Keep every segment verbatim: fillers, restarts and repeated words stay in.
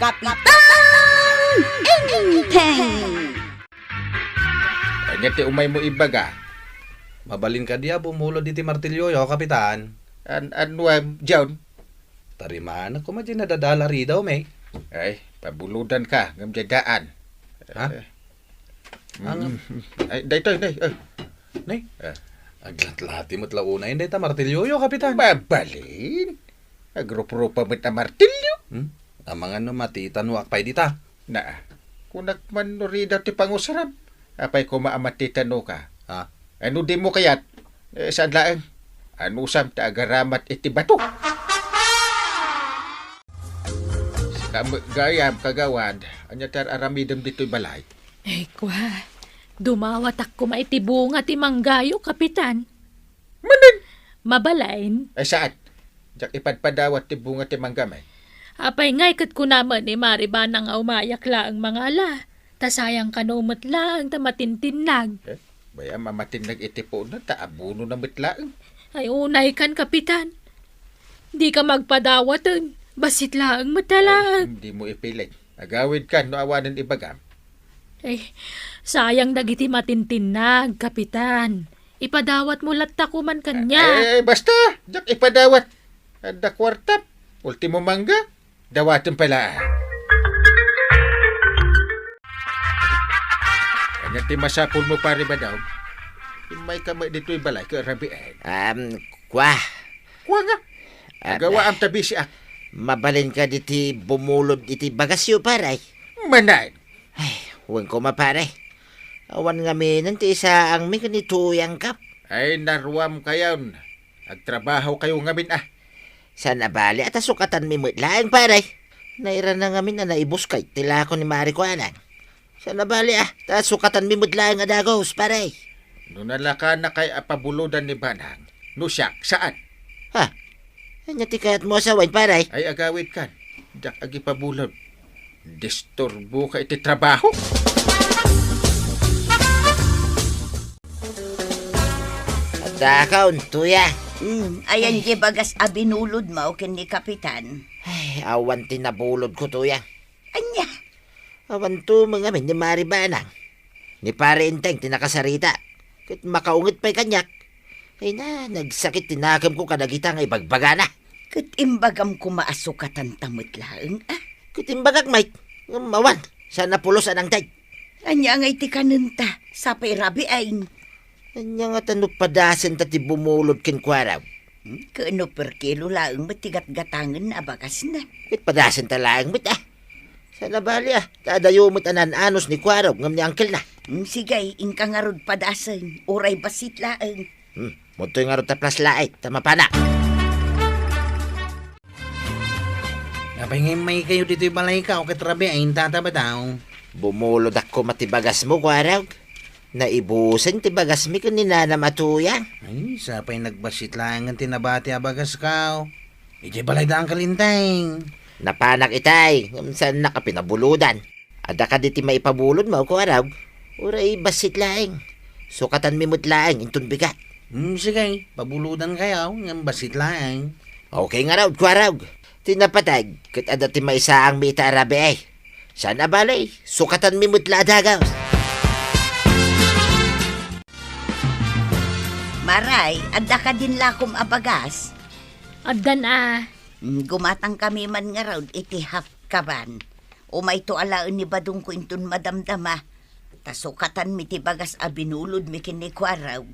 Kapitan Enteng! Ania ti umaymo ibaga? Mabalin kadi a bumulod iti martilyoyo, Kapitan? An-, annuam, John? Tarimanak koma diay nadadala ridaw, me. Ay, pabulodanka, ngem diay daan. Ha? Eh, Angam. Mm. Ay, daytoy, nay. Ay. Nay. Ah. Aglatlati met la unay dayta martilyoyo, Kapitan. Mabalin. Agrup-rupa met a martilyo. Hmm? Amangan no matitanoak pay dita. Na, kunak man no ridaw ti pangusaram. Apay koma a matitanoka? Ha? Ano dimo kayat? Eh, saan laeng? Anusam ta agaramat iti bato? Sika met gayam, kagawad, ania ti ar-aramidem ditoy balay? Ay, kwa, dumawatak koma iti bunga ti manggayo, Kapitan. Manen? Mabalin. Ay, saan? Diak ipadpadawat ti bunga ti mangga, may. Apay ngay ket kuna met ni Mari Banang a umayak laeng mangala, ta sayang kano met laeng ta matintinnag. Eh, bay-am a matinnag iti puno, ta abunona met laeng. Ay, unaykan, Kapitan. Dika magpadawaten. Bassit laeng met a laeng. Ay, dimo ipilit. Agawidkan no awanen ibagam. Eh, sayang dagiti matintinnag, Kapitan. Ipadawatmo latta koman kaniak. Eh, basta, diak ipadawat. Adda kuartam. Ultimo mangga, dawatem pay la. Ania ti masapulmo, Pare Badong? Immayka met ditoy balay ket rabiin. Um, kwa. Kwa nga? Agawaam ta bisiak. Mabalin kadi ti bumulod iti bagasyo, pare? Manen. Ay, wen koma, pare. Awan ngaminen ti isaangmi ken ni Tuyangko. Ay, naruamkayon. Agtrabahokayo ngamin, a. Saan a bali a ta sukatanmi met laeng, pare. Nairana ngamin a naibuskay ti lako ni Mari Kuanang. Saan a bali, a, ta sukatanmi met laeng a dagus, pare. No nalakanakay a pabulodan ni Banang, no siak, saan? Ha? Ania ti kayatmo a sawen, pare? Ay, agawidkan. Diak agipabulod. Disturboka iti trabaho. Adda ka, Tuya. Hmm, ayan, ay, di bagas a binulodmo ken ni Kapitan. Ay, awan ti nabulodko, Tuya. Ania? Awan tumeng amin ni Mari Banang. Ni Pare Enteng ti nakasarita. Ket makaunget pay kaniak. Ay na, nagsakit ti nakemko kadagita nga ibagbagana. Ket imbagam koma a sukatanta met laeng, a? Ket imbagak met, ngem awan, saan a pulos a nangted. Ania ngay ti kanenta, sapay rabiin? Ania ngata no padasenta ti bumulod kenkuana? Hmm, ket no per kilo laeng met ti gatgatangen a bagasna. Ket padasenta laeng met, a. Saan a bali, a. Ta adayo met a naan-anus ni Kuarog ngem ni angkelna. Hmm, sige, inka ngarud padasen, uray bassit laeng. Hmm, mudtoy ngarud ta plasla, ta mapanak. Apay nga immaykayo ditoy balayko ket rabiin, Tata Badong? Bumulodakon ti bagasmo, Kuarog. Naibusen ti bagasmi ken ni nanam a Tuyang. Ay, sapay nagbassit laengen ti nabati a bagasko. Idiay balay da Angkel Enteng. Napanak itay, ngem saannak a pinabulodan. Adda kadi ti maipabulodmo, Kuarog? Uray bassit laeng. Sukatanmi met laeng inton bigat. Hmm, sige, pabulodankayo, ngem bassit laeng. Okay ngarud, Kuarog. Ti napateg, ket adda ti maisaangmi ita a rabii. Saan a bali, sukatanmi met la a dagus. Maray, adda kadin lakom a bagas? Addan a. Mm, gumatangkami man ngarud iti half kaban. Umayto alaen ni Badongko inton madamdama. Ta sukatanmi ti bagas a binulodmi ken ni Kuarog.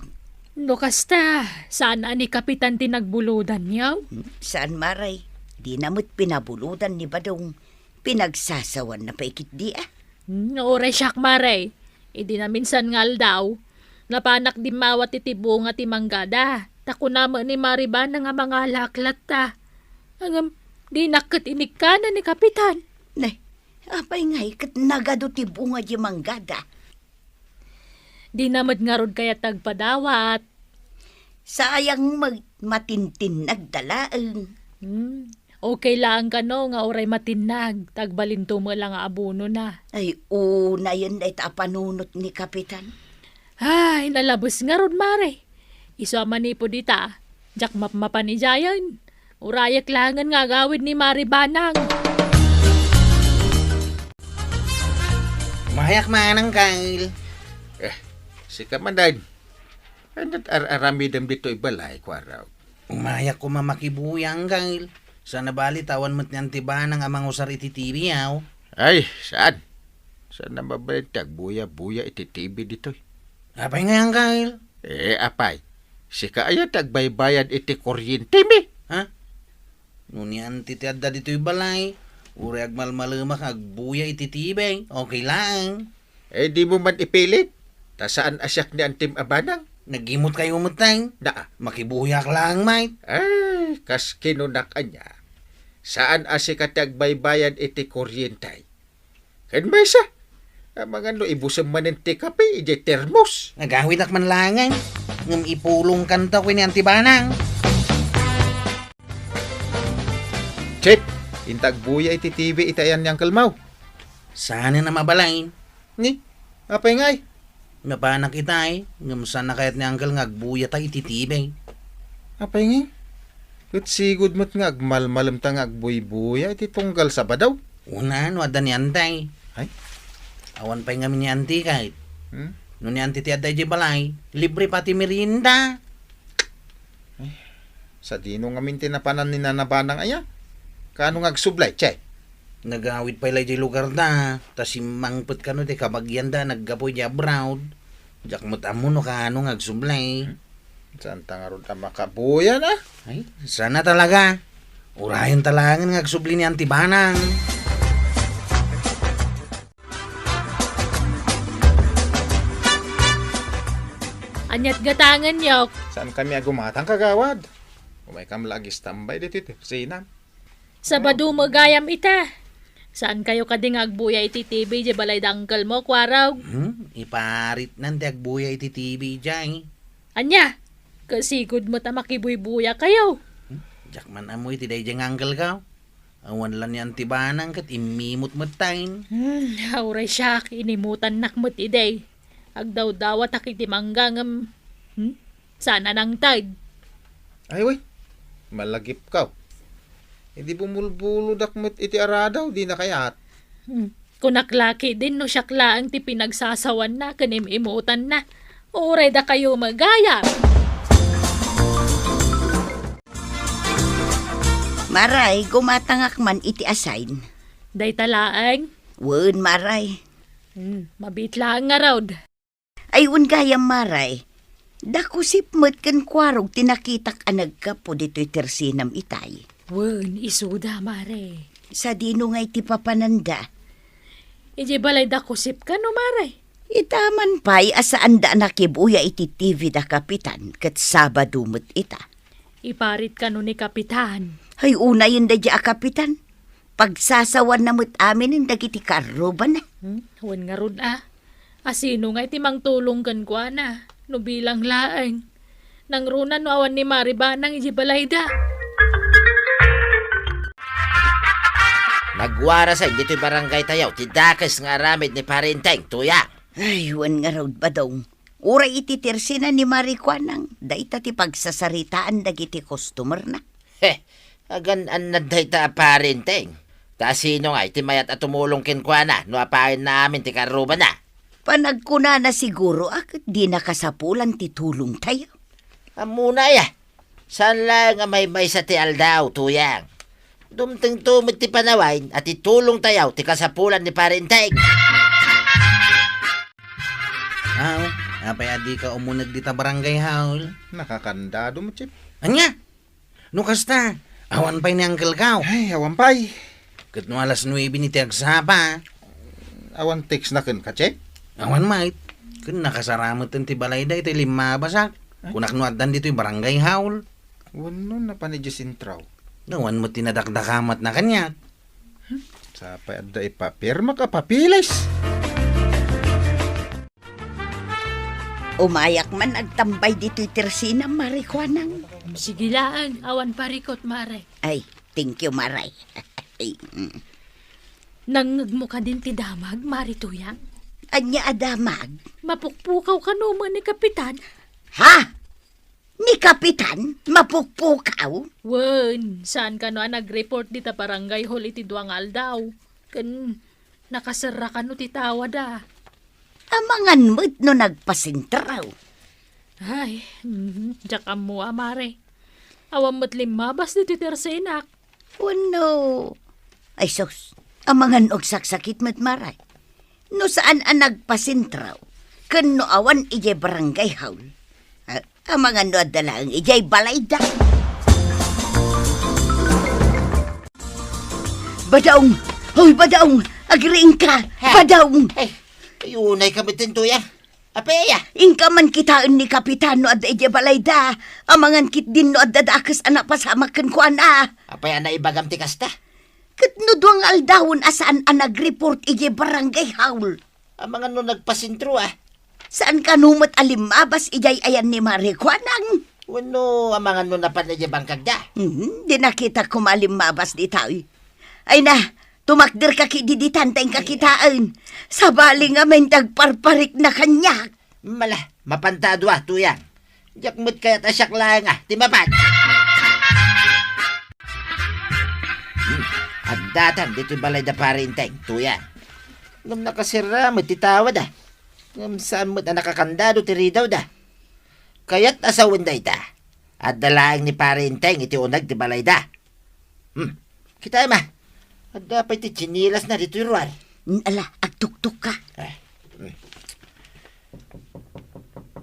No kasta, saan a ni Kapitan ti nagbulodanyo? Hmm, saan, Maray. Dina met pinabulodan ni Badong. Pinagsasawanna pay ketdi, a. Hmm, uray siak, Maray. Idi naminsan nga aldaw, napanak dimmawat iti bunga ti manggada. Ta kuna met ni Mari Banang a mangalak latta. Ngem, dinak ket inikkanan ni Kapitan. Ne, apay ngay ket nagadu ti bunga di manggada? Dina met ngarud kayat agpadawat. Sayang met, matintinnag da laeng. Hmm. Okay laeng kano nga uray matinnag, ta agbalinto met la nga abunona. Ay, unayen dayta a panunot ni Kapitan. Ay, nalabes ngarud, Mare. Isu a manipud ita, diak mapmapan idiayen. Urayek laengen nga agawid ni Mari Banang. Ayak manang, Kyle. Eh, sika manen. Ania ti ar-aramidem ditoy balay, Kuarog? Umayak koma makibuya, Uncle. Saan a bali ta awan met ni Auntie Banang a mangusar iti T V, aw? Ay, saan? Saan a mabalin ti agbuya-buya iti T V ditoy? Apay ngay, Uncle? Eh, apay, sika aya ti agbaybayad iti kuryentemi? Ha? No ni Auntie ti adda ditoy balay, uray agmalmalemak nga agbuya iti T V, okay laeng. Eh, dimo man ipilit, ta saan a siak ni Auntiem a Banang. Nagimot kayo met, tay? Naa. Makibuyak laeng, mait. Ay, kas kinunak ania. Saan a sika ti agbaybayad iti kuryente. Ken maysa, amangan no ibusem manen ti kape idiay termos. Nagawidak man laeng, ngem ipulongkanto ken ni Auntie Banang. Chip, inta agbuya iti T V iti ayan ni Uncle Mau. Saan a mabalin? Ni, apay ngay? Napanak itay, ngem saan a kayat ni Uncle nga agbuyata iti T V. Apay ngay? Ket sigud met nga agmalmalemta nga agbuybuya iti tunggal Sabado. Una, no adda ni Auntie. Ay? Awan pay ngamin ni Auntie, kayat. Hmm? No ni Auntie ti adda idiay balay, libre pay ti merienda. Sadino ngamin ti napanan ni Nana Banang aya? Kaano nga agsublay, Che? Nagawid pay la idiay lugarda, ta simmangpet kano ti kabagianda a naggapu idiay abroad. Diak met ammo no kaano nga agsublay. Hmm? Saanta ngarud a makabuya na? Ay, saan a talaga. Urayenta laengen nga agsubli ni Auntie Banang. Aniat gatangen, Yok? Saan kami a gumatang, kagawad? Umaykam la agistambay ditoy tersinam. Sabado met gayam ita. Saan kayo kadi nga agbuya iti T V idiay balay da uncle mo, Kuarog? Hmm? Iparitnan ti agbuya iti T V idiay. Ania? Kasigud met a makibuybuya kayo. Hmm? Diak man ammo iti daydiay nga uncle ko. Awan la ni Auntie Banang ket immimot met tayn. Hmm, uray siak, inimutannak met idi. Agdawdawatak iti mangga ngem, hmm, saan a nangted. Ay, wen, malagipkaw. Idi bumulbulodak met iti aradaw, dina kayat. Hmm. Kunak la ketdin no siak laeng ti pinagsasawanna ken im-imutanna. Uray dakayo met gayam. Maray, gumatangak man iti asayn. Dayta laeng? Wen, Maray. Hmm, mabiit laeng ngarud. Ay, wen gayam, Maray. Dakusip met ken Kuarog ti nakitak a naggapu ditoy tersinam itay. Wen, isuda, Maray. Sadino ngay ti papananda? Idiay balay dakusip kano, Maray? Ita man pay a saanda a nakibuya iti T V da Kapitan, ket Sabado met ita. Iparit kano ni Kapitan. Ay, unayen daydiay a Kapitan. Pagsasawanna met aminen dagiti karrubana. Hmm? Wen ngarud a. Asino ngay ti mangtulong kenkuana? No bilang laeng. Nangruna no awan ni Mari Banang idiay balayda. Nagwarasen ditoy barangaytayo ti dakes nga aramid ni Pare Enteng, Tuyang. Ay, wen ngarud, Badong. Uray iti tersina ni Mari Kuanang, dayta ti pagsasaritaan dagiti customerna. He, agan-annad dayta a Pare Enteng. Ta asino ngay ti mayat a tumulong kenkuana no apayenna amin ti karrubana? Panagkunana siguro a ket dina kasapulan ti tulongtayo. Ammona aya, saan laeng a maymaysa ti aldaw, Tuyang. Dumtengto met ti panawen a ti tulongtayo ti kasapulan ni Pare Enteng. Aw, apay a dika umuneg dita barangay hall? Nakakandado met, Chief. Ania? No kasta, awan pay ni Uncle Kao. Ay, awan pay. Ket no alas nuebe ni ti agsapa? Awan text na kenka, Chief? Awan met. Ken nakasara met ti balayda iti limmabas. Ay. Kunak no addan ditoy barangay hall. Wenno napan idiay sentro. Awan met ti nadakdakamatna kaniak. Hmm? Sapay adda ipapirmak a papeles. Umayak man agtambay ditoy tersina, Mari Kuanang. Sige laeng, awan parikut, Mare. Ay, thank you, Mare. Ay, mm. Nangngegmo kadin ti damag, Mari Tuyang? Ania a damag? Mapukpukaw kano met ni Kapitan? Ha? Ni Kapitan? Mapukpukaw? Wen, saan kano a nag-report dita barangay hall iti dua nga aldaw. Ken nakaserra kano ti tawada. Amangan met no nagpasentraw. Ay, mhm, diak ammo a, Mare. Awan met limmabas ditoy tersenak. Wenno, ay sus, amangan no agsaksakit met, Mare. No saan a nagpasentraw, ken no awan idiay barangay hall, a-, amangan no adda laeng idiay balayda. Badong! Hoy, Badong! Agriingka! Ha? Badong! Ay, ay, unayka met, Tuyang. Apay aya? Inka man kitaen ni Kapitan no adda idiay balayda. Amangan ketdin no adda dakes a napasamak kenkuana. Apay a naibagam ti kasta? Ket no dua nga aldawen a saan a nag-report idiay barangay hall. Amangan no nagpasentro, a? Saan kano met a limmabas idiay ayan ni Mare Kuanang? Wenno amangan no napan idiay bangkagda? Hmm, di nakitak koma a limmabas ditoy. Ay na, tumakderka ketdi ditan ta inka kitaen. Sabali ngamin ti agparparikna kaniak. Mala, mapanta a dua, Tuyang. Diak met kayat a siak laeng a ti mapan. Hmm, addatan ditoy balayda Pare Enteng, Tuyang. Ngem nakaserra met ti tawada. Ngem saan met a nakakandado ti ridawda. Kayat a sawen dayta. Adda laeng ni Pare Enteng iti uneg ti balayda. Hmm. Kitaem a. Adda pay ti tsinelasna ditoy ruar. Ala, agtuktokka. Eh, hmm.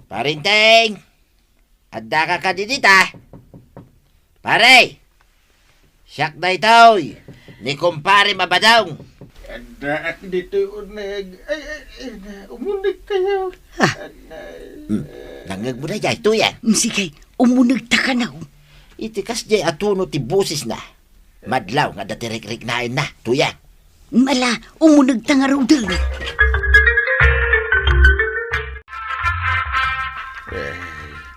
Pare Enteng! Addaka kadi dita? Pare! Siak daytoy, ni kumparem a Badong. Addaak ditoy uneg. Ay, ay, ay, na, umunegkayo. Ah. Anay. Hmm. Nangngegmo daydiay, Tuyang? Mm, sige, umunegta kano. Iti kasdiay a tono ti bosesna, madlaw nga adda ti rikriknaenna, Tuyang. Mala, umunegta ngaruden. Eh.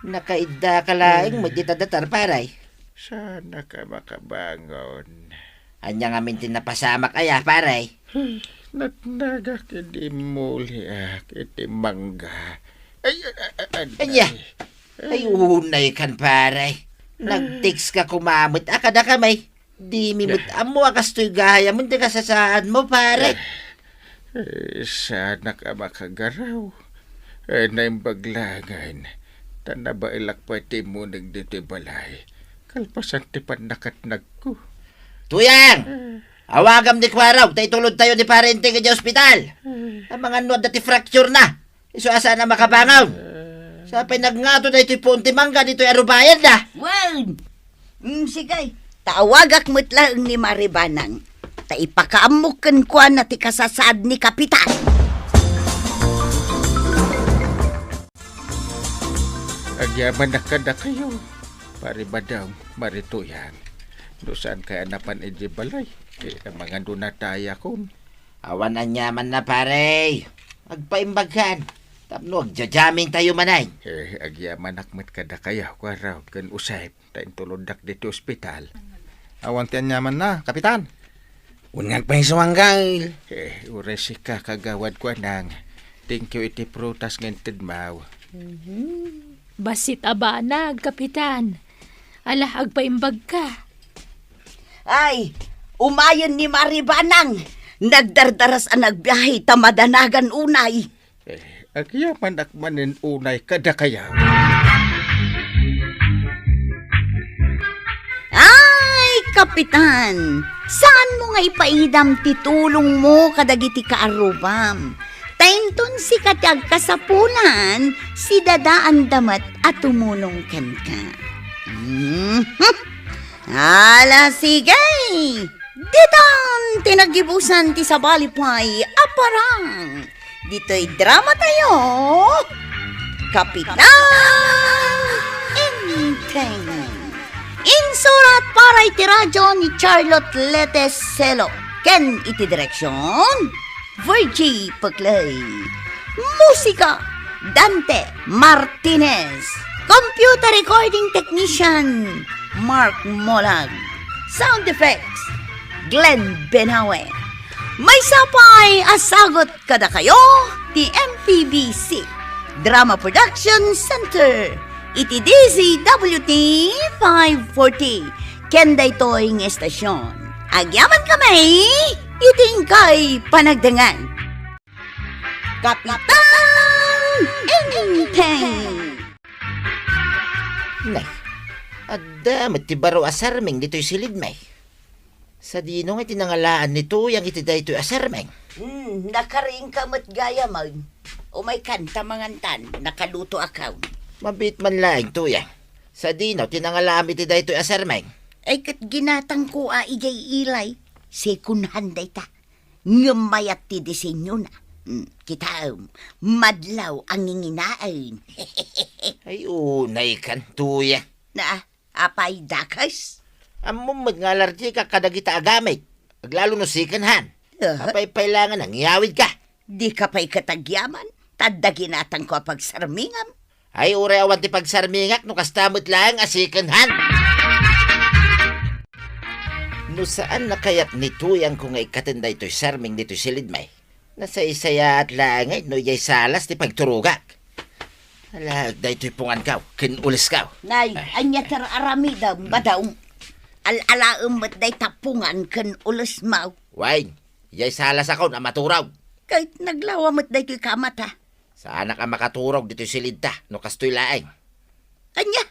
Nakaiddaka laeng met dita datar, pare. Saannak a makabangon. Ania ngamin ti napasamak aya, pare? Natnagak idi immuliak iti mangga. Ay, a-, a-, anay. Ania? Ay, unaykan, pare. Nag-text ka koma met a kadakami. Dimi met ammo a kastoy gayam ti kasasaadmo, pare. Eh, saannak a makagaraw. Eh, naimbag laengen, ta nabaelak pay ti immuneg ditoy balay, kalpasan ti pannakatnagko. Tuyang! Eh. Awagam ni Kuarog, ta itulodtayo ni Pare Enteng idiay ospital. Eh. Amangan no adda ti fracture na. Isu a saan a makabangon. Sapay nagngato daytoy puon ti mangga ditoy a rubayanna. Wen! Mm, sige. Ta awagak met laeng ni Mare Banang. Ta ipakaammok kenkuana ti kasasaad ni Kapitan. Agyamanak kadakayo, Pare Badong, Mare Tuyang. No saan kaya napan idiay balay, ti amangan no natayakon. Awan aniamanna, pare. Agpaimbagkan. Tapno agja-jamming tayo manen. Eh, agyamanak met kadakayo, Kuarog ken Usep, ta intuloddak ditoy ospital. Awan ti aniamanna, Kapitan. Wen nga agpayso, Anggal. Eh, uray sika, Kagawad Kuanang. Thank you iti prutas nga intedmo. Mhm. Bassit a banag, Kapitan. Ala, agpaimbagka. Ay, umayen ni Mare Banang. Nagdardaras a nagbiahe ta madanagan unay. Eh, agyamanak manen unay kadakayo. Ay, Kapitan, saanmo nga ipaidam ti tulongmo kadagiti kaarrubam? Ta inton sika ti agkasapulan, sidadaanda met a tumulong kenka. Mhm. Ala, sige! Ditan ti naggibusan ti sabali pay a parang. Ditoy drama tayo, Kapitan Enteng. Insurat para iti radyo ni Charlotte Lete Selo ken iti direksyon, Virgie Peclay. Musika, Dante Martinez. Computer recording technician, Mark Molag. Sound effects, Glenn Benawe. Maysa pay a sagut kadakayo ti M P B C Drama Production Center iti D Z W T five forty. Ken daytoy nga estasyon, agyamankami iti inkay panagdengngeg. Kapitan Nay, adda met ti baro a sarming ditoy silidmi. Sadino nga ti nangalaan ni Tuyang iti daytoy a sarming? Hmm, nakariingka met gayamen. Umaykan ta mangantan, nakalutoakon. Mabiit man laeng, Tuyang. Sadino ti nangalaam iti daytoy a sarming? Ay, ket ginatangko a idiay ilay. Second hand dayta. Ngem mayat ti disenyona. Hmm, kitaem, madlaw a nginginaen. Ay, unaykan, Tuyang. Na, apay, dakes? Ammom met nga alergika kadagita a gamit. Aglalo no second hand. Aha. Apay pay laengen a ngiyawidka. Dika pay ket agyaman, ta adda ginatangko a pagsarmingam. Ay, uray awan ti pagsarmingak no kasta met laeng a second hand. No saan a kayat ni Tuyangko nga ikkaten daytoy sarming ditoy silidmi, nasaysayaat laeng no idiay salas ti pagturogak. Alaek daytoy punganko ken ulesko. Nay, ay, ania ti ar-aramidem, Badong? Al-alaem met dayta pungan ken ulesmo. Wen, idiay salasakon a maturog. Ket naglawa met daytoy kamata. Saanak a makaturog ditoy silidta no kastoy laeng. Ania?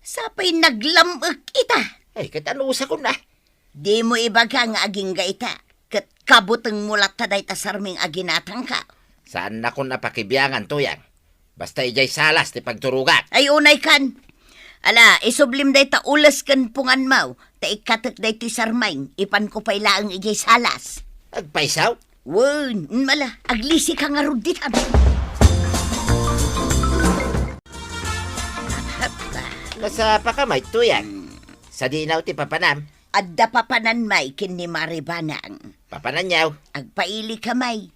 Sapay naglam-ek ita. Ay, ket anusakon a? Dimo ibaga nga agingga ita, ket kabutengmo latta dayta sarming a ginatangko. Saannakon a pakibiangan, Tuyang. Basta idiay salas ti pagturogak. Ay, unaykan. Ala, isublim dayta ules ken punganmo, ta ikkatek daytoy sarming, ipanko pay laeng idiay salas. Agpayso? Wen, mala, aglisika ngarud ditan. Apay. Masapaka met, Tuyang. Hmm. Sadino ti papanam? Adda papananmi ken ni Mari Banang. Papananyo? Agpailika met.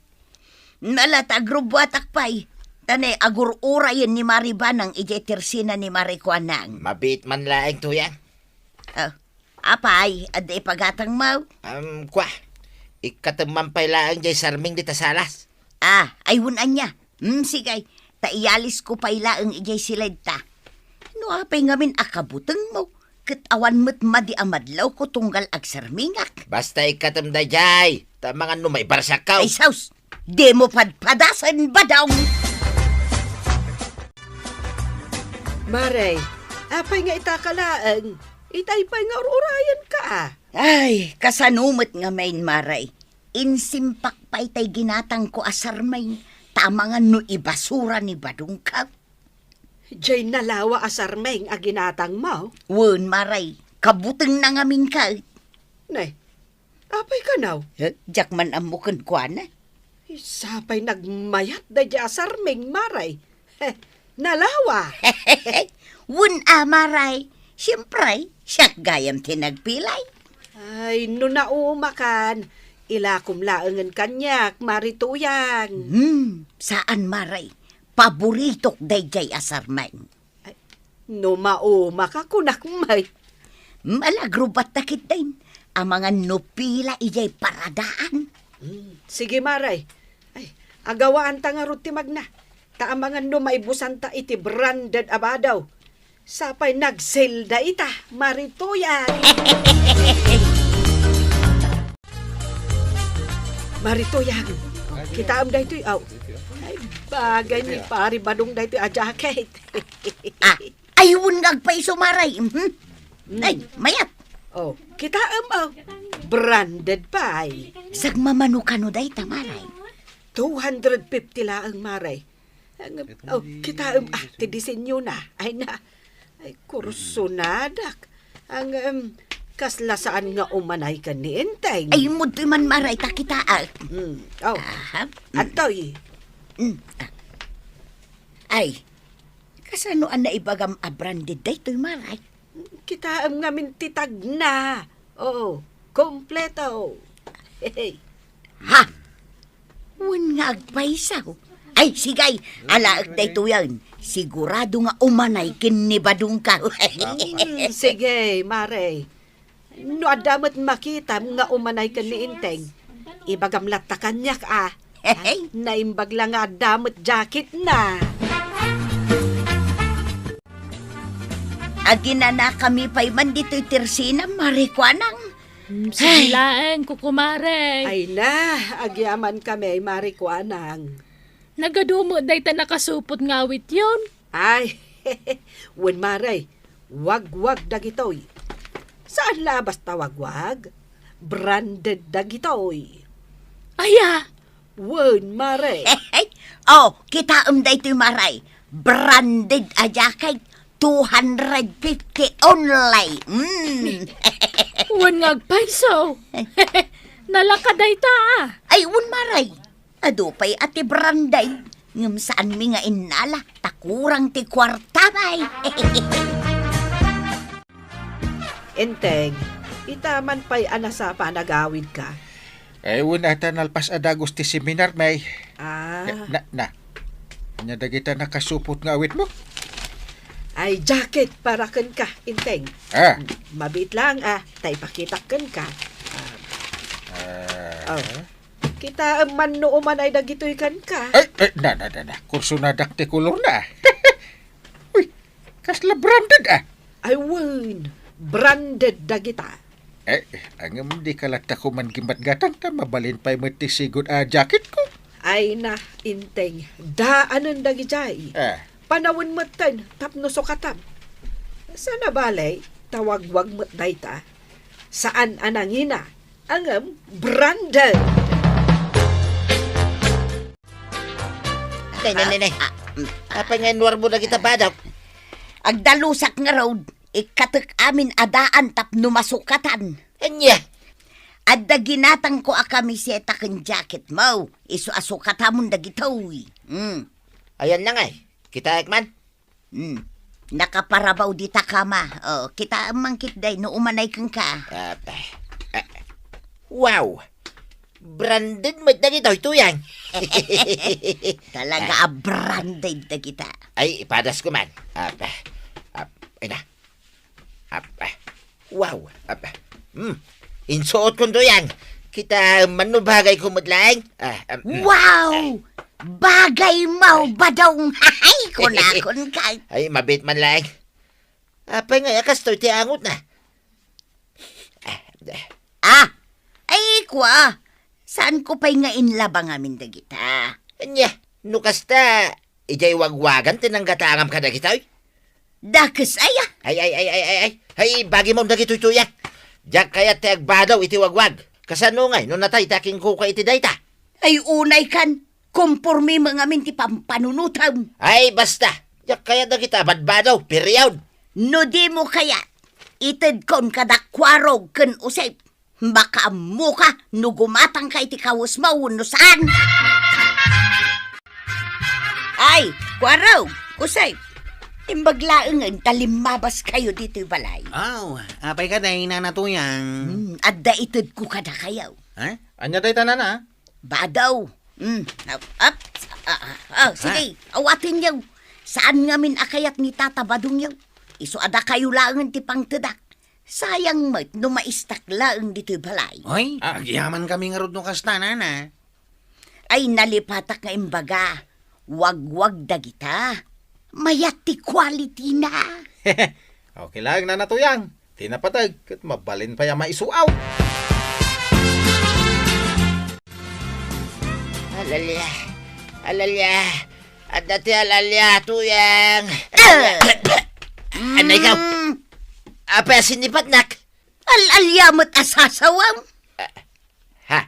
Mala ta agrubbuatak pay. Ta nay agur-urayen ni Mari Banang idiay tersina ni Mari Kuanang. Mabiit man laeng, Tuyang. Oh, apay, adda ipagatangmo? Am, kua. Ikkatem man pay laeng diay sarming dita salas. Ah, ay, wen ania. Hmm, sige. Ta iyalisko pay laeng idiay siledta. No apay ngamin a kabutengmo, ket awan met madi a madlawko tunggal agsarmingak. Basta ikkatem daydiay, ta amangan no maibarsiakko. Ay, sus! Dimo padpadasen, Badong! Mare, apay nga itaka laeng? Itay pay nga ur-urayenka a. Ay, kasano met ngamin, Mare? Insimpak pay tay ginatangko a sarming, ta amangan no ibasura ni Badongko. Diay nalawa a sarming a ginatangmo? Wen, Mare, kabutengna ngamin ket. Nay, apay kano? Eh, diak man ammo kenkuana. Sapay nagmayat daydiay a sarming, Mare. Heh, nalawa. Wen a, Mare. Siempre, siak gayam ti nagpilay. Ay, no naumakan, ilakom laengen kaniak, Mari Tuyang. Hmm, saan, Mare. Paboritok daydiay a sarming. Ay, no maumaka, kunak met. Malagrubatta ketdin. Amangan no pila idiay paradaan. Hmm, sige, Mare. Ay, agawaanta ngarud ti magna. Ta amangan no maibusanta iti branded a badaw. Sapay nag-sale dayta, Mari Tuyang. Mari Tuyang, kitaem daytoy, aw. Ay, bagay ni Pari Badong daytoy a jacket. Ah, ay, wen nga agpayso, Mare. Mhm. Ay, mayat. Oh, kitaem, oh. Branded pay. Sagmamano kano dayta, Mare? Two hundred fifty laeng, Mare. Ang, oh, kitaem, ah, ti disenyona. Ay na. Ay, kursonadak. Ang, em, kasla saan nga umanay ken ni Enteng. Ay, immudtoy man, Mare, ta kitaak. Mm. Oh. Aha. Mm. Adtoy. Mm. Ay, kasano a naibagam a branded daytoy, Mare? Kitaem ngamin ti tagna. Oo, kompleto. Ha? Wen nga agpayso. Ay, sige, alaek daytoyen. Sigurado nga umanay ken ni Badongko. Mm, sige, Mare. No adda met makitam nga umanay ken ni Enteng, ibagam latta kaniak a. Naimbag la nga adda met jacketna. Aginanakami pay man ditoy tersina, Mari Kuanang. Hmm, sige laeng, kukumare. Ay na, agyamankami, Mari Kuanang. Nagadu met dayta nakasupot nga awityon. Ay, wen, mare, wagwag dagitoy. Saan la a basta wagwag? Branded dagitoy. Aya? Wen, mare. Oh, kitaem daytoy, mare. Branded a jacket. Two hundred fifty only. Mm. Wen nga agpayso. Nalaka dayta, ah. Ay, wen, mare. Adu pay a ti branded. Ngem saanmi nga innala, ta kurang ti kuarta pay. Enteng, ita man pay a nasapa a nagawidka. Ay, wen, ata nalpas a dagus ti seminar, may. Ah. Na, na. Ania dagita nakasupot nga awitmo? Ay, jacket para kenka, Enteng. Ah. Mabiit lang, ah, ta ipakitak kenka. Ah. Ah. Oh. Kitaem man no umanay dagitoy kenka. Ay, ay, na, na, na, na. Kursonadak ti kolorna. Uy, kasla branded, ah. Ay, wen, branded dagita. Eh, ngem dika latta koma gimmatgatang ta mabalin pay met ti sigud a jacketko. Ay na, Enteng, daanen dagijay. Ah. Panawen metten tapno sukatam. Saan a bale, ta wagwag met dayta. Saan a nangina, ngem branded. Nay, nay, nay, nay. Ah, ah, mm. Apay nga inwarmo dagita badaw? Agdalusak ngarud, ikkatek amin a daan tapno masukatan. Ania? Adda ginatangko a kamiseta ken jacketmo, isu a sukatamon dagitoy. Mm. Ayanna ngay, kitaek man. Hmm. Nakaparabaw dita kama. Oh, kitaem man ketdi no umanay kenka. Ah, ah, ah. Wow! Branded met dagitoy, Tuyang. Talaga a branded dagita. Ay, ipadasko man. Ah, ah, ah, ay na. Ah, ah. Wow. Aba. Hmm. Insuotkon, Tuyang. Kitaem man no bagayko met laeng. Ah, ah, hmm. Wow! Bagaymo, Badong. Hay, kunakon ka. Ay, mabiit man laeng. Apay ngay a kastoy ti angotna? Ah, ah. Ah! Ay, kua. Saanko pay nga inlaba ngamin dagita? Ania, no kasta, idiay wagwagan ti nanggatangam kadagitoy? Dakes aya? Ay, ay, ay, ay, ay, ay. Ay, bagimon dagitoy, Tuyang. Diak kayat ti agbadaw iti wagwag. Kasano ngay no natay ti akinkukua iti dayta? Ay, unay kan. Kompormem ngamin ti pampanunotem. Ay, basta. Diak kayat dagita a badbadaw, period. No dimo kayat, itedkon kada Kuarog ken Usep. Makaammoka no gumatangka iti kawesmo wenno saan. Ay, Kuarog, Usep, imbag laengen ta limmabaskayo ditoy balay. Aw, apay kadi, Nana Tuyang? Hmm, adda itedko kadakayo. Ha? Ania dayta, Nana? Badaw. Hmm, ap, ap, ah, ah, ah, sige, awatenyo. Saan ngamin a kayat ni Tata Badongyo. Isu a dakayo laengen ti pangtedak. Sayang met no maistak laeng ditoy balay. Oy, ah, agyamankami ngarud no kasta, Nana. Ay, nalipatak nga imbaga. Wagwag dagita. Mayat ti quality na. Okay laeng, Nana Tuyang. Ti napateg, ket mabalin pay a maisuaw. Alalia. Alalia. Adda ti alalia, Tuyang. Ah! Anay ka? Mm. Apay a sinipatnak? Al-alia met a sasawam. Ah, ha?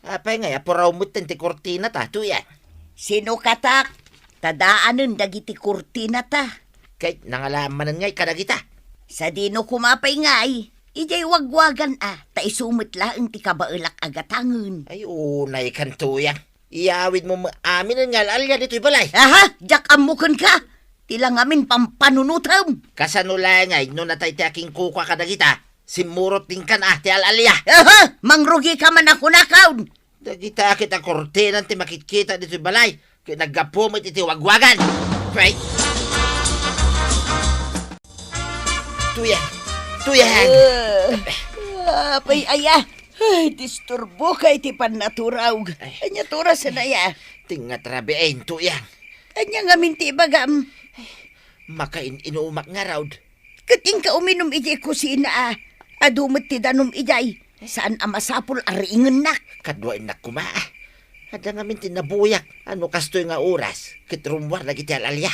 Apay ngay a puraw metten ti kurtinata, Tuyang? Sinukatak, ta daanen dagiti kurtinata. Ket nangalaam manen ngay kadagita? Sadino koma pay ngay, idiay wagwagan a, ta isu met laeng ti kabaelak a gatangen. Ay, unay kan, Tuyang. Iyawidmo met aminen nga al-alia ditoy balay. Aha, diak ammo kenka. Ti la ngamin pampanunotem. Kasano la ngay no natay ti akinkukua kadagita? Simmurot ti inkan a ti al-alia. Aha, mangrugika man a kunakon. Dagita ket a kurtinan ti makitkita ditoy balay. Ket naggapu met iti wagwagan. Pay. Tuyang! Tuyang! Ah, apay aya? Ay, disturboka iti pannaturaw. Ay. Ania ti orasen aya? Ti ngarud rabii, Tuyang. Ania ngamin ti ibagam? Makain-inumak ngarud. Ket inka uminum idiay kusina a. Adu met ti danum idiay. Saan a masapul a riingennak. Kaduaennak koma a. Adda ngamin ti nabuyak a no kastoy nga oras, ket rummuar dagiti al-alia.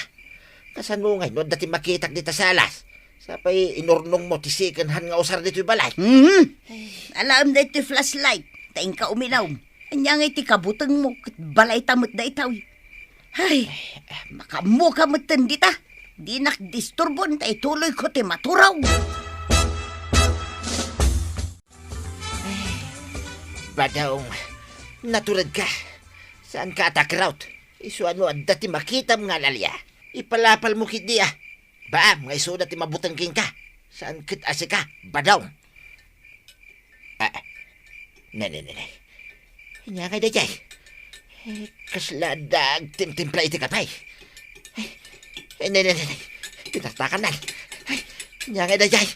Kasano ngay no adda ti makitak dita salas? Sapay inurnongmo ti second hand nga usar ditoy balay. Mhm. Alaem daytoy flashlight, ta inka uminom. Ania ngay ti kabutengmo, ket balayta met daytoy. Ay, makaammoka metten dita. Dinak disturbon ta ituloyko ti maturaw. Badong, naturedka. Saanka a takraw. Isu a no adda ti makitam nga al-alia, ipalapalmo ketdi a. Baam nga isuda ti mabuteng kenka. Saan ket a sika, Badong. Ah, ne, ne, ne, ne. Ania ngay daydiay? Eh, kasla adda agtimtimpla iti kape. Eh, ne, ne, ne, ne. Pinartakan na. Ay, ania ngay daydiay?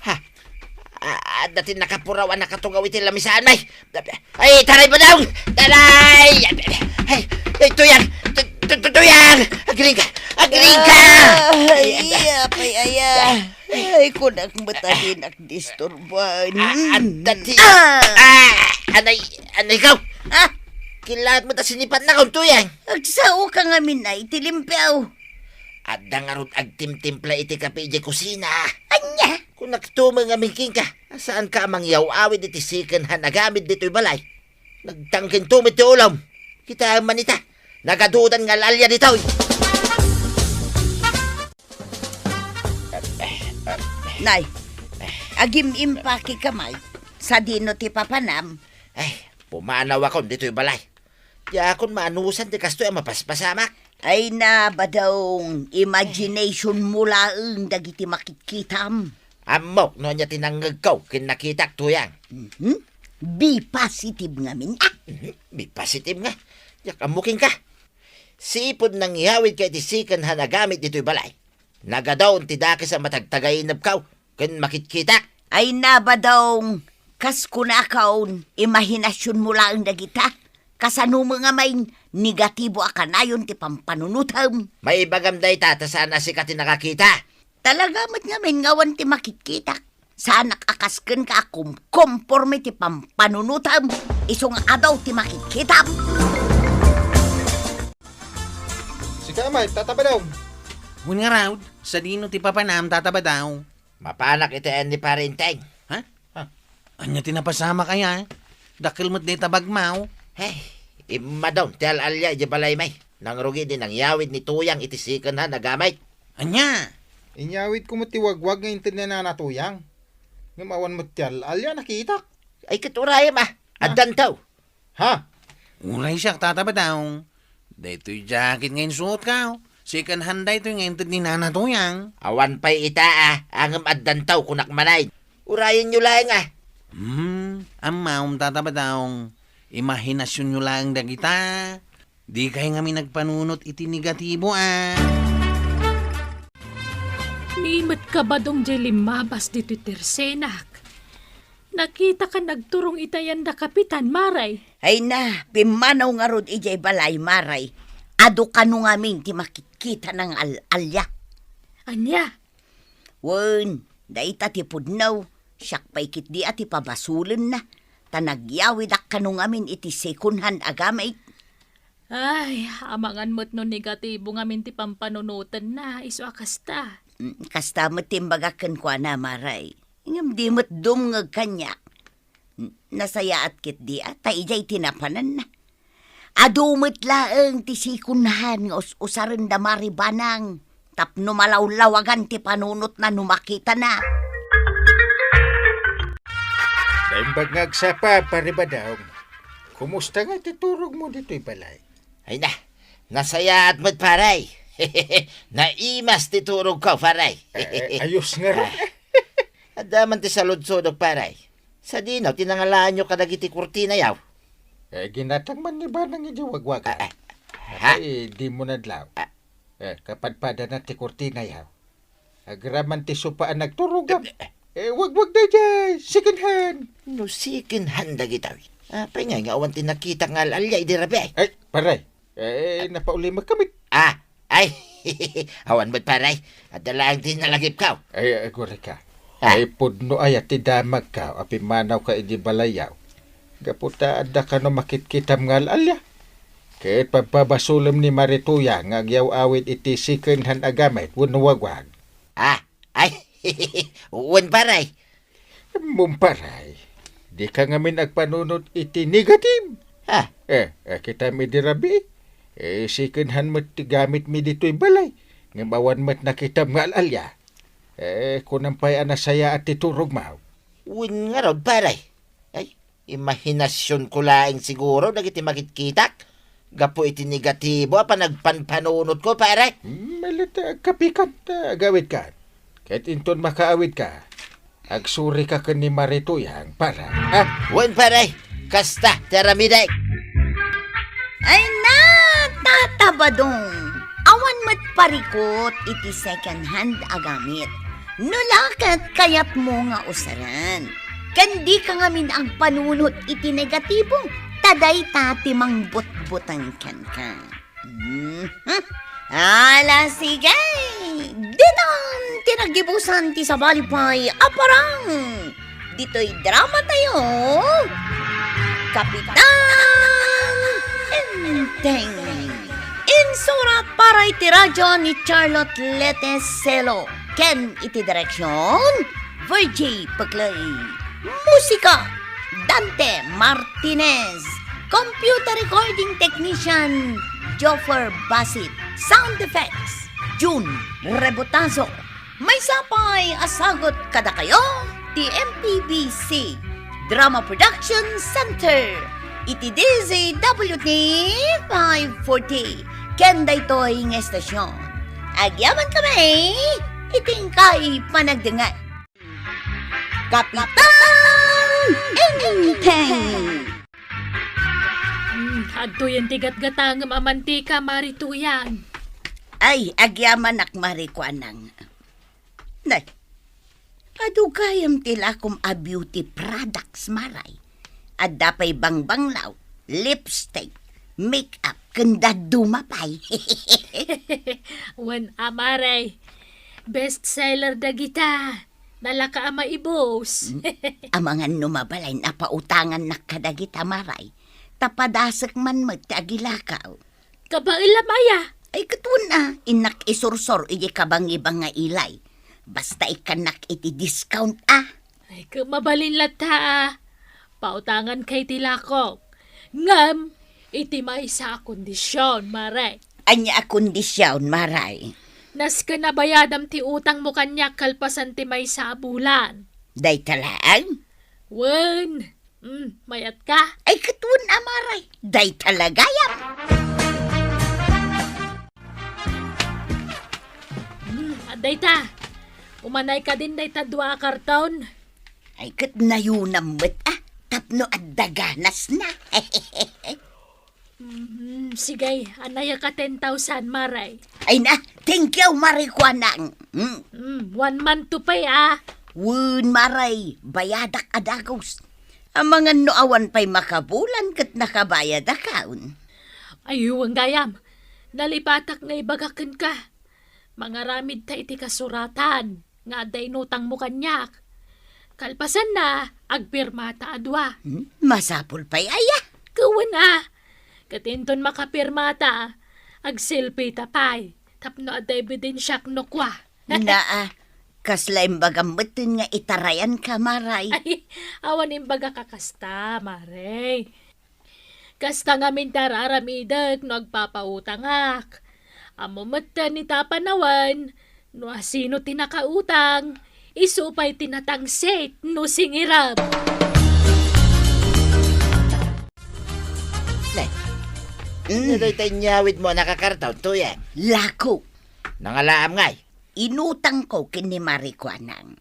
Ha? Ah, adda ti nakapuraw a nakatungaw iti lamisaan, ay. Ay, taray, Badong! Taray! Ay, ay, Tuyang! Tu-, tu-, tu-, Tuyang! Agriing ka! Agriing ka! Ay, ay, ay, ay, ay. Ay, kunak met a dinak disturban. Ah, adda ti, ah, anay, anay ikaw. Ah, kilaat met a sinipatnakon, Tuyang. Agsaoka ngamin a iti limpio. Adda ngarud agtimtimpla iti kape idiay kusina. Ania? Kunak to met ngamin kenka, saanka a mangyaw-awid iti second hand a gamit ditoy balay. Nagtangken to met ti ulom. Kitaem man ita. Nagadudan nga al-alia ditoy. Nay, agim-impakeka met. Sadino ti papanam? Ay, pumanawakon ditoy balay. Diakon maanusan ti kastoy a mapaspasamak. Ay na, Badong, imagination mo laeng dagiti makitkitam. Ammok no ania ti nangngegko ken nakitak, Tuyang. Mhm. Be positive ngamin, ah. Mhm. Be positive nga. Diak ammo kenka. Sipud nangyawidka iti second hand a gamit ditoy balay, nagadaon ti dakes a matagtagainebko ken makitkitak. Ay na, Badong, kas kunakon, imahinasionmo laeng dagita. Kasano met ngamin, negatibo a kanayon ti pampanunotem. Maibagam dayta ta saan a sika ti nakakita. Talaga met ngamin nga awan ti makitkitak. Saanak a kas kenka a kumkomporme ti pampanunotem. Isu nga adu ti makitkitam. Sika met, Tata Badong. Wen ngarud, sadino ti papanam, Tata Badong? Mapanak iti ayan ni Pare Enteng. Ha? Ha? Ania ti napasamak aya? Dakkel met dayta bagmo. Hey, immadon ti al-alia idiay balaymi. Nangrugi idi nangyawid ni Tuyang iti second hand a gamit. Ania? Inyawidko met ti wagwag nga inted ni Nana Tuyang. Ngem awan met ti al-alia a nakitak. Ay, ket urayem a. Ah. Addanto. Ha? Uray siak, Tata Badong. Daytoy jacket nga insuotko, second hand daytoy nga inted ni Nana Tuyang. Awan pay ita a, ngem addanto kunak manen. Urayenyo laeng a. Hmm, ammom, Tata Badong. Imahinasionyo laeng dagita. Dikay ngamin agpanunot iti negatibo a. Ni met ka, Badong, diay limmabas ditoy tersenak. Nakitaka nagturong iti ayan da Kapitan, Maray. Ay na, pimmanaw ngarud idiay balay, Maray. Adu kano ngamin ti makitkitana nga al-alia. Ania? Wen, dayta ti pudno, siak pay ketdi a ti pabasolenna, ta nagyawidak kano ngamin iti second hand a gamit. Ay, amangan met no negatibo ngamin ti pampanunotenna, isu a kasta. Mm, kasta met ti imbagak kenkuana, Maray. Ngem di met dumngeg kaniak. N-, nasayaat ketdi a, ta idiay ti napananna. Adu met laeng ti second hand nga us-usaren da Mari Banang tapno malawlawagan ti panunotna no makitana. Naimbag nga agsapa, Pare Badong. Kumusta nga ti turogmo ditoy balay? Ay na, nasayaat met, Pare. Naimas ti turogko, Pare. Eh, ayos ngarud. Ah. Adda man ti saludsodek, Pare. Sadino ti nangalaanyo kadagiti kurtinayo? Eh, ginatang man ni Banang idiay wagwagan. Ah, ah. Ha? Ay, dimo nadlaw. Ah. Eh, kapadpadana ti kurtinayo. Agraman ti sopa a nagturogam. Eh, eh. Eh, wagwag daydiay, second hand. No second hand dagitoy. Apay ngay nga awan ti nakitak nga al-alia idi rabii? Ay, Pare. Eh, napaulimek kami. Ah, ay, awan met, Pare. Adda laeng ti nalagipko. Ay, agurayka. Ah. Ay, pudno aya ti damagko a pimmanawka idi balayyo. Gapu ta adda kano makitkitam nga al-alia. Ket pagpabasolem ni Marituya nga agyaw-awid iti second hand a gamit wenno wagwag. Ah, ay, wen, pare. Mom, pare, dika ngamin agpanunot iti negative. Ha? Eh, eh, kitam idi rabii. Eh, second hand met ti gamitmi ditoy balay. Ngem awan met nakitam nga al-alia. Eh, kunam pay a nasayaat ti turogmo. Wen ngarud, pare. Ay, imahinasionko laeng siguro dagiti makitkitak gapu iti negatibo a panagpanpanunotko, pare. Mali ta agkapikan ta agawidkan. Ket inton makaawidka, agsurika ken ni Marituya, pare. Ha? Wen, pare. Kasta ti aramidek. Ay, natatabadong! Awan met parikut iti second hand a gamit. No la ket kayatmo nga usaren, ken dika ngamin agpanunot iti negatibo, ta dayta ti mangbutbuteng kenka. Mhm. Ala, sige! Ditan ti naggibusan ti sabali pay a parang! Ditoy drama tayo, Kapitan Enteng. Insurat para iti radyo ni Charlotte Lete Celo ken iti direksyon, Virgie Peclay. Musika, Dante Martinez. Computer recording technician, Joffer Basit. Sound effects, June Rebotazo. Maysa pay a sagut kadakayo ti M P B C Drama Production Center iti D Z W T five forty ken daytoy nga estasion. Agyaman kami iti inkay panagdengngeg. Kapitan Enteng! Hmm, adtoyen ti gatgatangem a mantika, Mari Tuyang. Ay, agyamanak, Mari Kuanang. Nay, adu gayam ti lakom a beauty products, Maray. Adda pay bangbanglaw, lipstick, make-up, ken dadduma pay. Wen a, Maray. Best seller dagita. Nalaka a maibus. Hmm? Amangan no mabalin a pautangannak kadagita, Maray. Ta padasek man met ti agilakaw. Kabaelam aya? Ay, ket wen a, innak isursor idiay kabangibang nga ilay. Basta ikkannak iti discount, a. Ay, ket mabalin latta, a. Pautanganka iti lakok. Ngem, iti maysa a kondision, Maray. Ania a kondision, Maray? Nasken a bayadam ti utangmo kaniak kalpasan ti maysa a bulan. Dayta laeng? Wen. Hmm, mayatka? Ay, ket wen a, Maray. Dayta la gayam. Hmm, adda ita. Umanay kadin dayta dua a karton. Ay, ket nayunam met, a, tapno adda ganasna. Mhm, sige, anayaka ten thousand, Maray. Ay na, thank you, Maray Kuanang. Hmm. Hmm, one month to pay, a. Wen, Maray, bayadak a dagus. Amangan no awan pay makabulan ket nakabayadakon. Ay, wen gayam. Nalipatak nga ibaga kenka. Mangaramidta iti kasuratan nga adda inutangmo kaniak. Kalpasanna, agpirmata a dua. Hmm? Masapul pay aya? Ket wen a. Ket inton makapirmata, agselfie ta pay. Tapno adda ebidensiak no kua. Naa, kasla imbagam metten nga itarayanka, Maray. Ay, awan imbagak a kasta, Maray. Kasta ngamin ti ar-aramidek no agpapautangak. Ammo metten ita a panawen, no asino ti nakautang, isu pay ti natangsit no singireb. Ne, mm, ania dayta inyawidmo a nakakarton, Tuyang? Lako. Nangalaam ngay? Inutangko ken ni Maray Kuanang.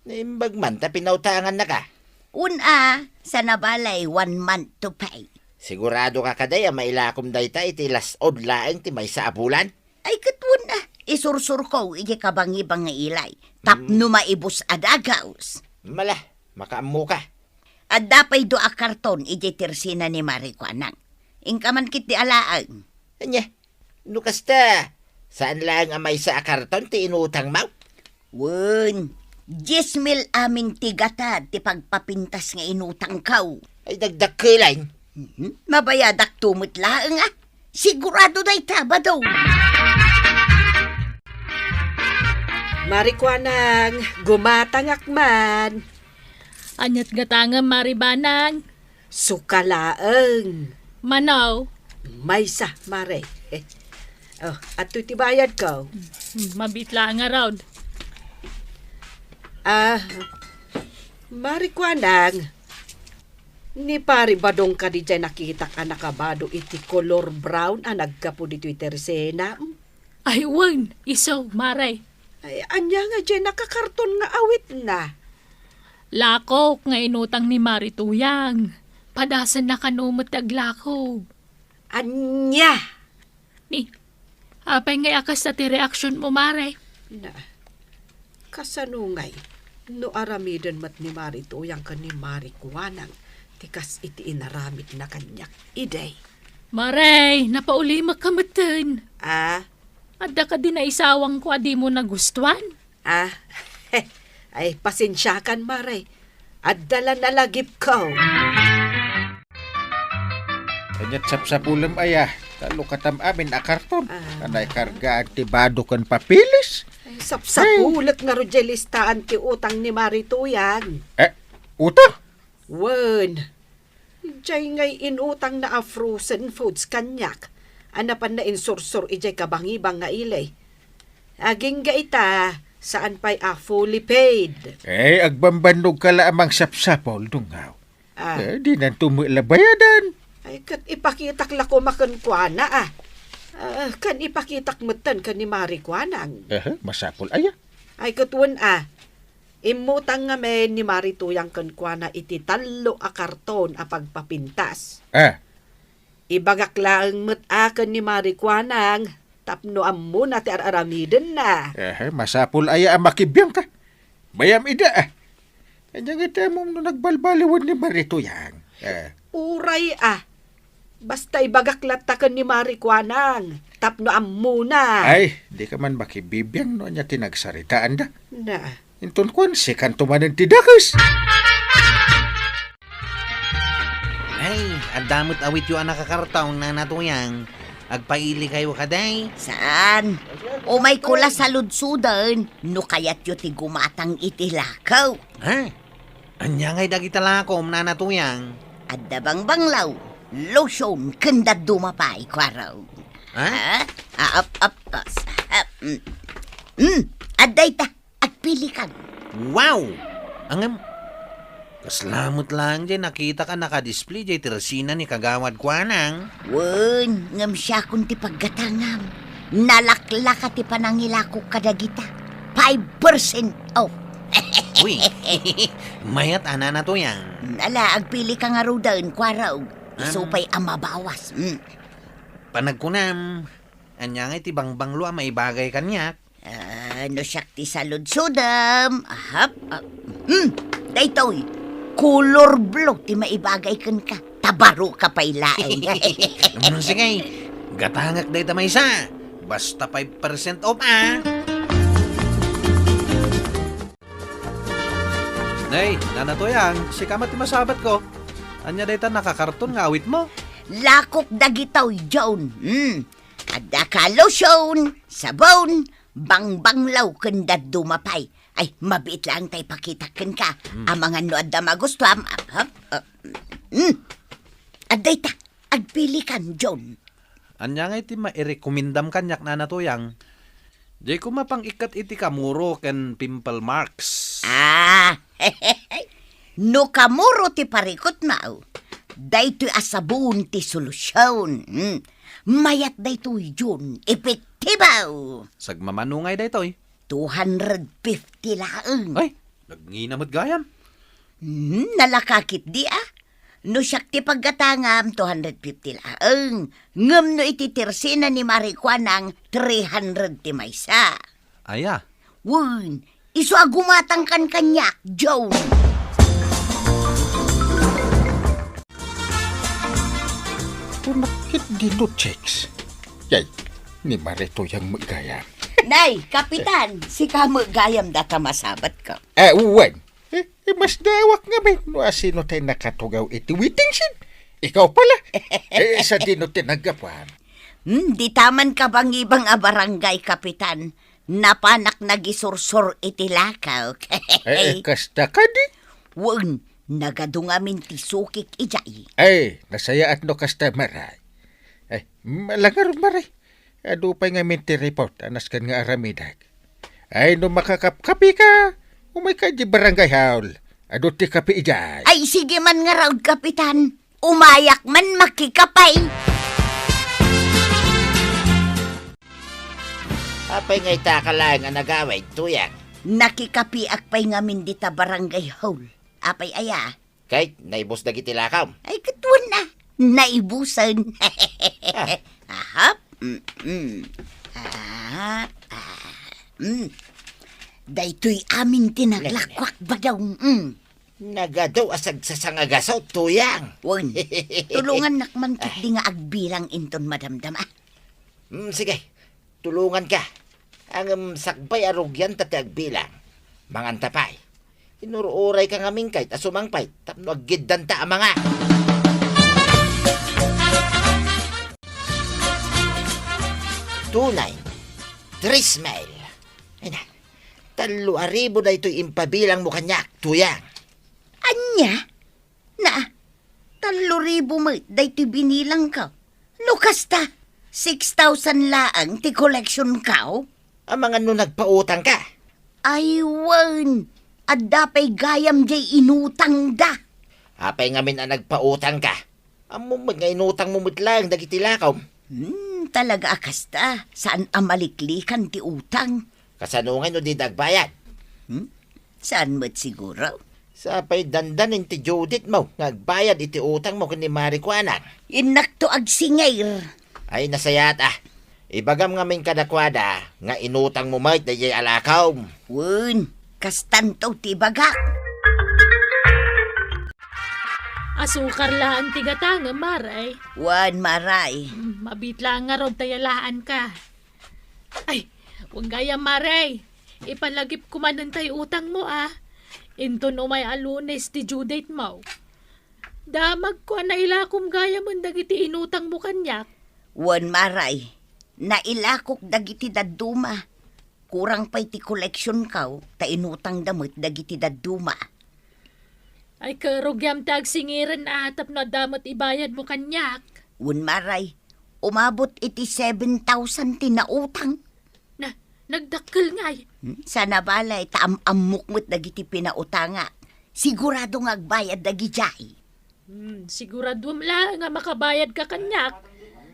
Naimbag man ta pinautangannaka. Wen a, sana balay one month to pay. Siguradoka kadi a mailakom dayta iti las-ud laeng ti maysa a bulan? Ay, ket wen a, isursurko idiay kabangibang nga ilay. Tapno, mm, maibus a dagus. Mala, makaammoka. Adda pay dua a karton idiay tersina ni Maray Kuanang. Inka man ketdi a laeng. Ania? No kasta, saan laeng a maysa a karton ti inutangmo? Wen, dies mil amin ti gatad ti pagpapintas nga inutangko. Ay, dagdakkelan. Mhm. Mabayadakto met laeng, a. Sigurado dayta, Bado. Mari Kuanang, gumatangak man. Aniat gatangem, Mari Banang? Suka laeng. Mano? Maysa, Mare. Oh, adtoy ti bayadko. Hmm, mabiit laeng ngarud. Ah, Mari Kuanang, ni Pari Badong kadi diay nakitak a nakabado iti kolor brown a naggapu ditoy tersenam? Ay, wen, isu, Mare. Ay, ania nga diay nakakarton nga awitna? Lakok nga inutang ni Mari Tuyang. Padasenna kano met ti aglako. Ania? Ni, apay ngay a kasta ti reaksionmo, Mare? Na, kasano ngay no aramiden met ni Mari Tuyang ken ni Mari Kuanang ti kas iti inaramidna kaniak idi? Mare, napaulimekka metten. Ah? Adda kadi naisawangko a dimo nagustuan? Ah, ay, pasensiakan, Mare. Adda la nalagipko. Aniat sapsapulem aya, ta lukatam amin a karton. Ah. Kanay kargaan ti bado ken papeles. Ay, sapsapulek ngarud diay listaan ti utang ni Mari Tuyang. Eh, utang? Wen. Diay ngay inutangna a frozen foods kaniak a napanna insursor idiay kabangibang nga ili. Agingga ita, saan pay a fully paid. Eh, agbambannogka la a mangsapsapul, dungaw. Ah. Eh, dinanto met la bayadan. Ay, ket ipakitak la koma kenkuana, a. Ah, ken ipakitak metten ken ni Mari Kuanang. Aha, masapul aya? Ay, ket wen, a. Immutang ngamin ni Mari Tuyang kenkuana iti tallo a karton a pagpapintas. Ah. Ibagak laeng met a ken ni Mari Kuanang tapno ammona ti ar-aramidenna. Eh, masapul aya a makibiangka. Bayam ida, a. Ania nga iti ammom no nagbalbaliwen ni Mari Tuyang? Eh. Uray, a. Basta ibagak latta ken ni Mari Kuanang tapno ammona. Ay, dika man makibibiang no ania ti nagsaritaanda. Na. Inton kuan, sikanto manen ti dakes. Ay, adda met awityo a nakakarton, Nana Tuyang. Agpailikayo kadi? Saan? Umayko la saludsoden no kayatyo ti gumatang iti lako. Ha? Ania ngay dagita lakom, Nana Tuyang? Adda bangbanglaw, lotion, ken dadduma pay, kuarog. Ha? Ha? Ah, ap, ap, as, ap, mm. Mm, adda ita, agpilikan. Wow! Ngem, kasla met laeng diay nakitak a nakadisplay diay tersena ni Kagawad Kuanang. Wen, ngem siakon ti paggatangam. Nalaklaka ti panangilakok kadagita. Five percent off. Uy, mayat a, Nana Tuyang. Ala, agpilika ngaruden, kuarog. Isu pay a mabawas. Mm. Panagkunam, ania ngay ti bangbanglo a maibagay kaniak? Ah, no siak ti saludsodem, ahap, ah, hmm, daytoy, color blue ti maibagay kenka. Tabaroka pay laeng. Hmm, sige, gatangak dayta maysa. Basta five percent off, a. Nay, Nana Tuyang, sika met ti masabatko. Ania dayta nakakarton nga awitmo? Lakok dagitoy, John. Hmm. Adda ka lotion, sabon, bangbanglaw, ken dadduma pay. Ay, mabiit laeng ta ipakitak kenka. Hmm. Amangan no adda magustuam. Ap, ap, ap. Hmm. Adda ita. Agpilikan, John. Ania ngay ti mairekomendam kaniak, Nana Tuyang? Dayko mapang-ikkat iti kamuro ken pimple marks. Ah, no kamuro ti parikutmo, daytoy a sabon ti solusion. Hmm. Mayat daytoy, John. Epektibo. Sagmamano ngay daytoy? Two hundred fifty laeng. Ay, nagngina met gayam. Hmm, nalaka ketdi, a. No siak ti paggatangam, two hundred fifty laeng. Ngem no iti tersena ni Mari Kuanang, three hundred ti maysa. Aya? Wen, isu a gumatangkan kaniak, John. Kunak ketdi no chicks. Yay, ni Mari Tuyang met gayam. Nay, Kapitan, sika met gayam dayta masabatko. Eh, wen. Eh, eh, mas dawak ngamin no asino tay nakatugaw iti waiting shed. Ikaw pala. Eh, sadino ti naggapuan? Hmm, dita man kabangibang a barangay, Kapitan. Napanak nagisursor iti lakaw. Eh, eh, kasta kadi? Wen, nagadu ngamin ti sukik idiay. Ay, nasayaat no kasta, Maray. Ay, malangar, Maray. Adu pay ngamin ti report a nasken nga aramidek. Ay, no makakapkapika, umayka di barangay hall. Adu ti kape idiay. Ay, sige man ngarud, Kapitan. Umayak man makikape. Apay nga ita ka laeng a nagawid, Tuyang? Nakikapeak pay ngamin dita barangay hall. Apay aya? Kay, naibus dagiti lakaw. Ay, ket wen a. Naibusen. Ah. Ahap. Mm-mm. Ah, ah. Mm. Daytoy amin ti naglakuak, Badong. Mm. Nagadu a sagsasangagasut, Tuyang. Wen, tulongannak man ketdi nga agbilang inton madamdama. Mm, sige. Tulonganka. Ngem sakbay a rugianta ti agbilang, manganta pay. Inur-urayka ngamin kayat a sumangpet tapno aggiddanta a manga. Two nine, tres mil. Ay na, tallo a ribu daytoy impabilangmo kaniak, Tuyang. Ania? Na, tallo ribu met daytoy binilangko. No kasta, six thousand laeng ti collectionko. Amangan no nagpautangka? Ay, wen, adda pay gayam diay inutangda. Apay ngamin a nagpautangka? Ammom met nga inutangmo met laeng dagiti lakawm. Hmm, talaga a kasta, saan a maliklikan ti utang. Kasano ngay no dida agbayad? Hmm? Saan met siguro? Sapay dandanin ti Judith mo nga agbayad iti utangmo ken ni Mari Kuanang. Innakto agsingir. Ay, nasayaat a. Ibagam ngamin kadakuada nga inutangmo met daydiay a lakawm. Wen, kastanto ti ibagak. Asukar laeng ti gatangem, Maray. Wen, Maray. Mm, mabit laeng ngarud ta yalaanka. Ay, wen gayam, Maray. Ipalagipko manen tay utangmo, a. Inton umay a Lunes ti due date mo. Damagko a nailakom gayamen dagiti inutangmo kaniak. Wen, Maray, nailakok dagiti dadduma. Kurang pay ti koleksionko, ta inutangda met dagiti dadduma. Ay, karugiam ti agsingiren a tapno adda met ibayadmo kaniak. Wen, Maray, umabot iti seven thousand ti nautang. Na, nagdakkel ngay. Hmm, sana balay, ta am-ammok met dagiti pinautangak. Sigurado nga agbayad dagidiay. Hmm, siguraduem laeng nga makabayadka kaniak.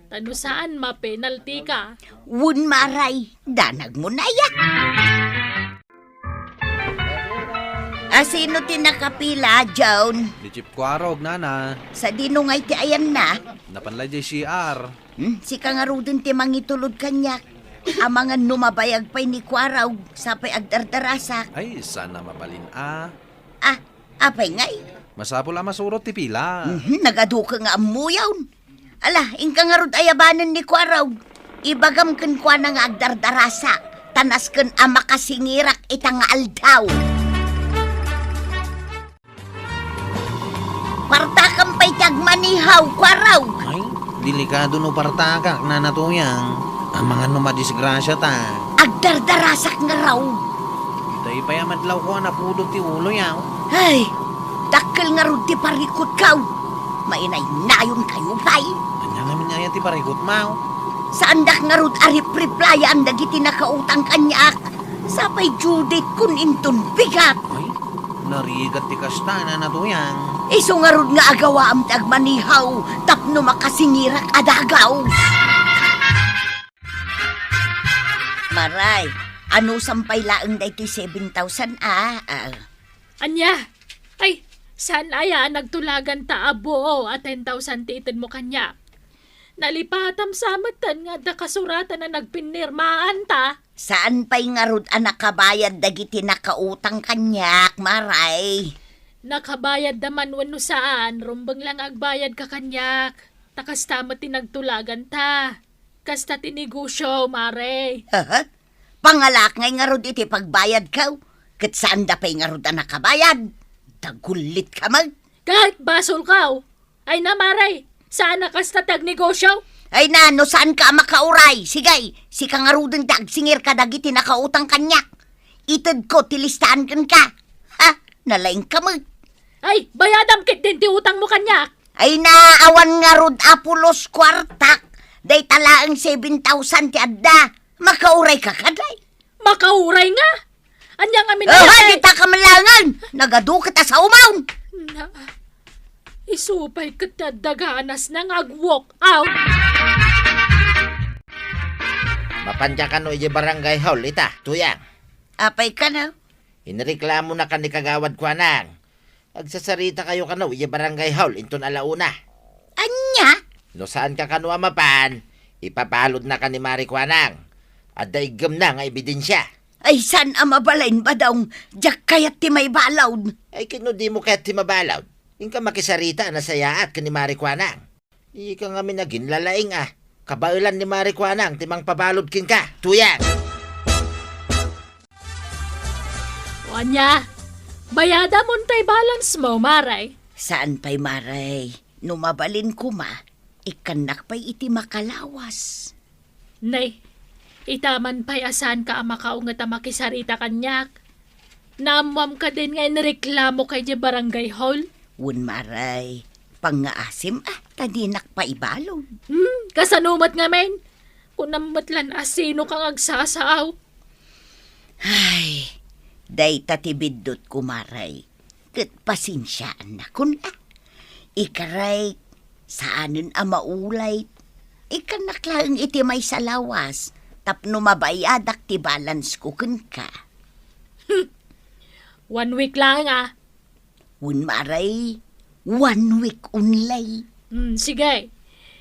Ta no saan, mapenaltika. Wen, Maray, danagmo aya. A, sino ti nakapila, John? Ni Chief Kuarog, nana. Sadino ngay ti ayanna? Napan la diay C R. Hmm, sika ngaruden ti mangitulod kaniak. Amangan no mabayag pay ni Kuarog, sapay agdardarasak. Ay, sana mabalin a. Ah, apay ngay? Masapul a masurot ti pila. Mhm, nagaduka nga ammoyon. Ala, inka ngarud ayabanen ni Kuarog. Ibagam kenkuana nga agdardarasak, ta nasken a makasingirak ita nga aldaw. Partakam pay ti agmanihaw, Kuarog. Ay, delikado no partakak, Nana Tuyang. Amangan no madisgrasiata. Agdardarasak ngarud. Itay pay a madlawko a napudot ti uloyo. Ay, dakkel ngarud ti parikutko. Mainaynayonkayo pay. Ania ngamin aya ti parikutmo? Saandak ngarud a repreplayaan dagiti nakautang kaniak. Sapay due date kon inton bigat. Ay, narigat ti kasta, Nana Tuyang. Isu ngarud nga agawaam ti agmanihaw tapno makasingirak a dagaw. Maray, anusam pay laeng daytoy seven thousand a? Ah. Ania? Ay, saan aya a nagtulaganta a buo a ten thousand ti itedmo kaniak? Nalipatam sa metten nga adda kasuratan a nagpinirmaanta. Saan pay ngarud a nakabayad dagiti nakautang kaniak, Maray? Nakabayadda man wenno saan, rumbeng la nga agbayadka kaniak. Ta kasta met ti nagtulaganta. Kasta ti negosio, Maray. Aha? Pangalak ngay ngarud iti pagbayadko. Ket saanda pay ngarud a nakabayad. Dagullit ka met. Ket basolka, o. Ay na, Mare, saan a kasta ti agnegosyo? Ay na, no saanka a makauray, sige, sika ngaruden ti agsingir kadagiti nakautang kaniak. Itedko ti listaan kenka. Ha? Nalaingka met. Ay, bayadam ketdin ti utangmo kaniak. Ay na, awan ngarud a pulos kuartak. Dayta laeng seven thousand ti adda. Makaurayka kadi? Makauray nga? Ania ngamin a... Oy, dita ka malangan! Nagadu ket a saomaw! Na, isu pay ket ti adda ganasna nga ag-walk out. Mapanka kano idiay barangay hall ita, Tuyang? Apay kano? Inreklamona ken ni Kagawad Kuanang. Agsasaritakayo kano idiay barangay hall inton ala una. Ania? No saanka kano a mapan, ipabalodnaka ni Mare Kuanang. Adda iggemna nga ebidensia. Ay, saan a mabalin, Badong? Diak kayat ti maibalod. Ay, ket no dimo kayat ti mabalod, inka makisarita a nasayaat ken ni Mare Kuanang. Ika ngamin a ginlalaing a. Kabaelan ni Mare Kuanang ti mangpabalod kenka, Tuyang. O ania, bayadam unta ti balance mo, Mare? Saan pay, Mare. No mabalin koma, ikkannak pay iti makalawas. Nay, ita man pay a saanka a makaunget a makisarita kaniak. Naammoam kadin nga inreklamoka idiay barangay hall? Wen, Mare, pangngaasim a, ta dinak paibalod. Hmm, kasano met ngamin? Kunam met lan a sinoka nga agsasaaw. Ay, dayta ti biddutko, Mare. Ket pasensiaannakon a. Ikarek, saanen a maulay. Ikkannak laeng iti maysa lawas tapno mabayadak ti balansko kenka. One week laeng a. Wen, Mare, one week only. Hmm, sige.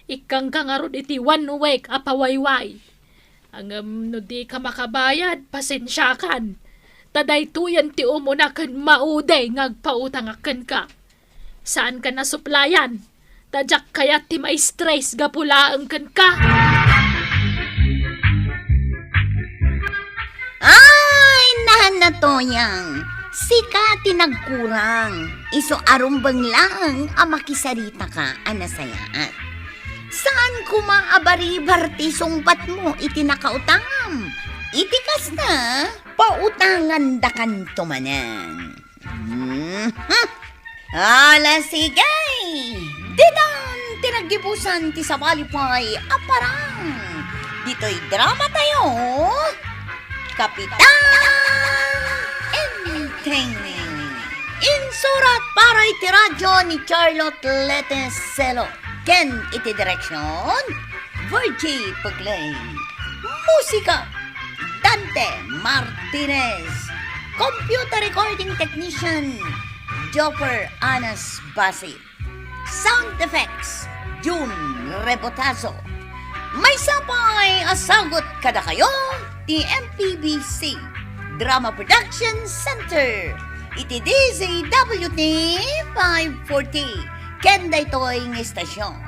Ikkanka ngarud iti one week a pawayway. Ngem no dika makabayad, pasensiakan. Ta daytoyen ti umuna ken maudi nga agpautangak kenka. Saanka a suplayan, ta diak kayat ti ma-stress gapu laeng kenka. Ay, nana Tuyang, sika ti nagkurang. Isu a rumbeng laeng a makisaritaka a nasayaat. Saan koma a baribar ti sungbatmo iti nakautangam? Iti kasta, pautangandakanto manen. Mhm. Ala, sige! Ditan ti naggibusan ti sabali pay a parang. Ditoy drama tayo, Kapitan Enteng. Insurat para iti radyo ni Charlotte Leteselo. Ken iti direksyon, Virgie Puglay. Musika, Dante Martinez. Computer recording technician, Jopper Anas Basit. Sound effects, Jun Rebotazo. Maysa pay a sagut kadakayo ti M P B C Drama Production Center iti D Z W T five forty ken daytoy nga istasyon.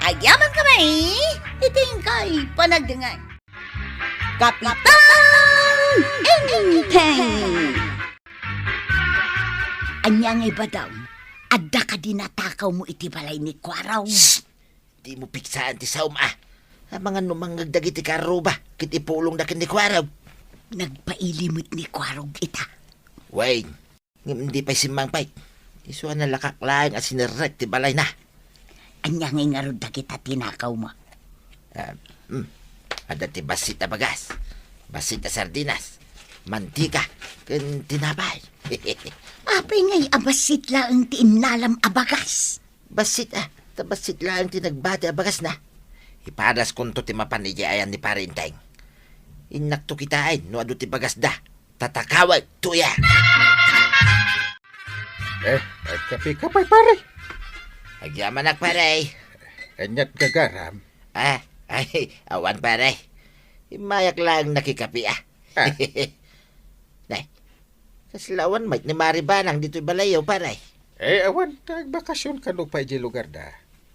Agyamankami iti inkay panagdengngeg. Kapitan Enteng! Ania ngay, Badong? Adda kadi natakawmo iti balay ni Kuarog? Shh! Dimo piksaan ti saom a. Amangan no mangngeg dagiti karruba ket ipulongda ken ni Kuarog. Nagpaili met ni Kuarog ita. Wen, ngem di pay simmangpet. Isu a nalakak laeng a sinerrek ti balayna. Ania ngay ngarud dagita tinakawmo? Ah, hmm. Adda ti bassit a bagas, bassit a sardinas, mantika, ken tinapay. Apay ngay a bassit laeng ti innalam a bagas? Bassit a, ta bassit laeng ti nagbati a bagasna. Ipadaskonto ti mapan idiay ayan ni Pare Enteng. Innakto kitaen no adu ti bagasda. Tatakawek, Tuyang! Eh, agkapika pay, pare? Agyamanak, pare. Aniat gagaram? Ah, ay, awan, pare. Immayak laeng nakikapi, ah. Ah. Nay, kasla awan met ni Mare Banang ditoy balayyo, pare? Eh, awan ta agbakasyon kano pay idiay lugarda.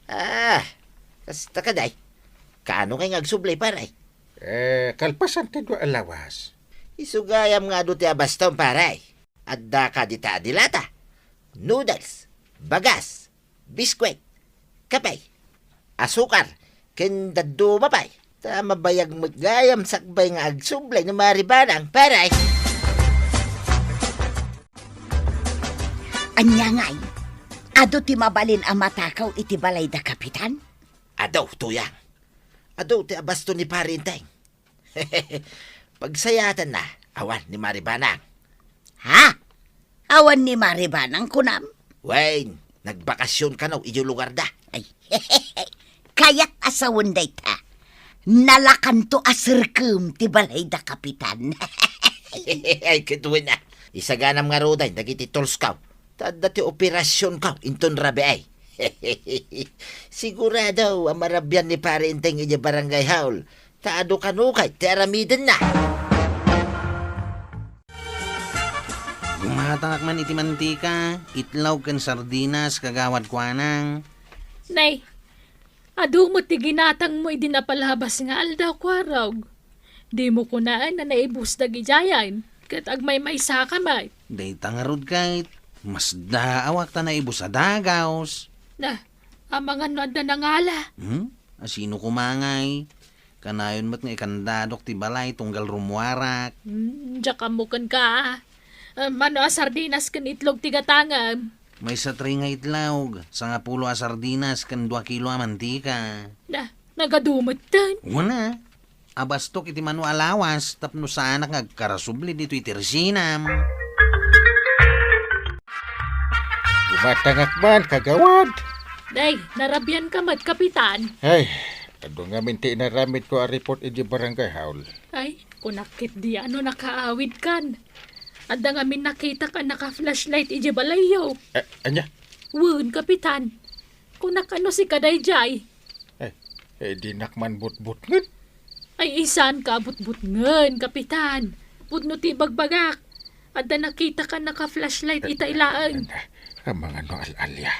Ah, kasta kadi. Kaano ngay nga agsubli, pare? Eh, kalpasan ti dua a lawas. Isu gayam nga adu ti abastom, pare. Adda kadi ta a dilata, noodles, bagas, biskwit, kape, asukar, ken dadduma pay. Ta mabayag met gayam sakbay nga agsublay ni Mari Banang, pare. Ania ngay? Adu ti mabalin a matakaw iti balay da Kapitan? Adu, Tuyang. Adu ti abasto ni Pari Enteng. Pagsayatanna, awan ni Mari Banang. Ha? Awan ni Mari Banang, kunam? Wen, nagbakasyon kano idiay lugarda. Ay, kayat a sawen dayta. Nalakanto a serkem ti balay da Kapitan. Ay, ket wen a. Isaganam ngaruden dagiti toolskaw. Ta adda ti operasyonkaw inton rabii. Sigurado a marabian ni Pari Enteng idiay barangay hall. Ta adu kano kay ti aramidenna. Gumatangak man iti mantika, itlog ken sardinas, Kagawad Kuanang. Nay, adu met ti ginatangmo idi napalabas nga aldaw, Kuarog. Dimo kunaen a naibus dagidiayen, ket agmaymaysaka met. Dayta ngarud ket, masdaawak ta naibus a dagaws. Na, amangan no adda nangala. Hmm? Asino koma ngay? Kanayon met nga ikandadok ti balay tunggal rummuarak. Hmm, diak ammo kenka. Ah, mano a sardinas ken itlog ti gatangem? Maysa tray nga itlog, sangapulo a sardinas ken dua kilo a mantika. Na, nagadu metten. Wen a. Abastok iti mano a lawas tapno saanak nga agkarasubli ditoy ti resinam. Gumatangak man, Kagawad. Day, narabianka met, Kapitan. Ay, adu ngamin ti inaramidko a report idiay barangay hall. Ay, kunak ketdi a no nakaawidkan. Adda ngamin nakitak a naka-flashlight idiay balayyo. A-, ania? Wen, Kapitan. Kunak a no sika daydiay. Ay, eh, dinak man butbutngen. Ay, saan ka a butbutngen, Kapitan? Pudno ti ibagbagak. Adda nakitak a naka-flashlight itay laeng. Amangan no al-alia.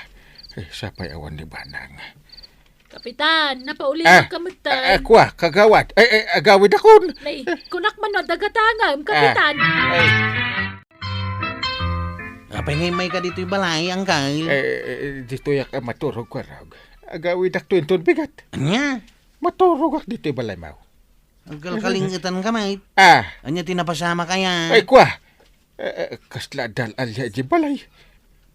Eh, sapay awan ni Banang. Kapitan, napauli ka met. Ah, ah, kua, Kagawad. Ay, ay, agawidakon. Nay, kunak man no adda gatangem, Kapitan. Ah, ay. Apay nga immayka ditoy balay, Angkal? Eh, eh, ditoyak a maturog, Kuarog. Agawidakto inton bigat. Ania? Maturogak ditoy balaymo. Agkalkalingetanka met. Ah. Ania ti napasamak aya? Ay, kua. Eh, eh, kasla adda al-alia idiay balay.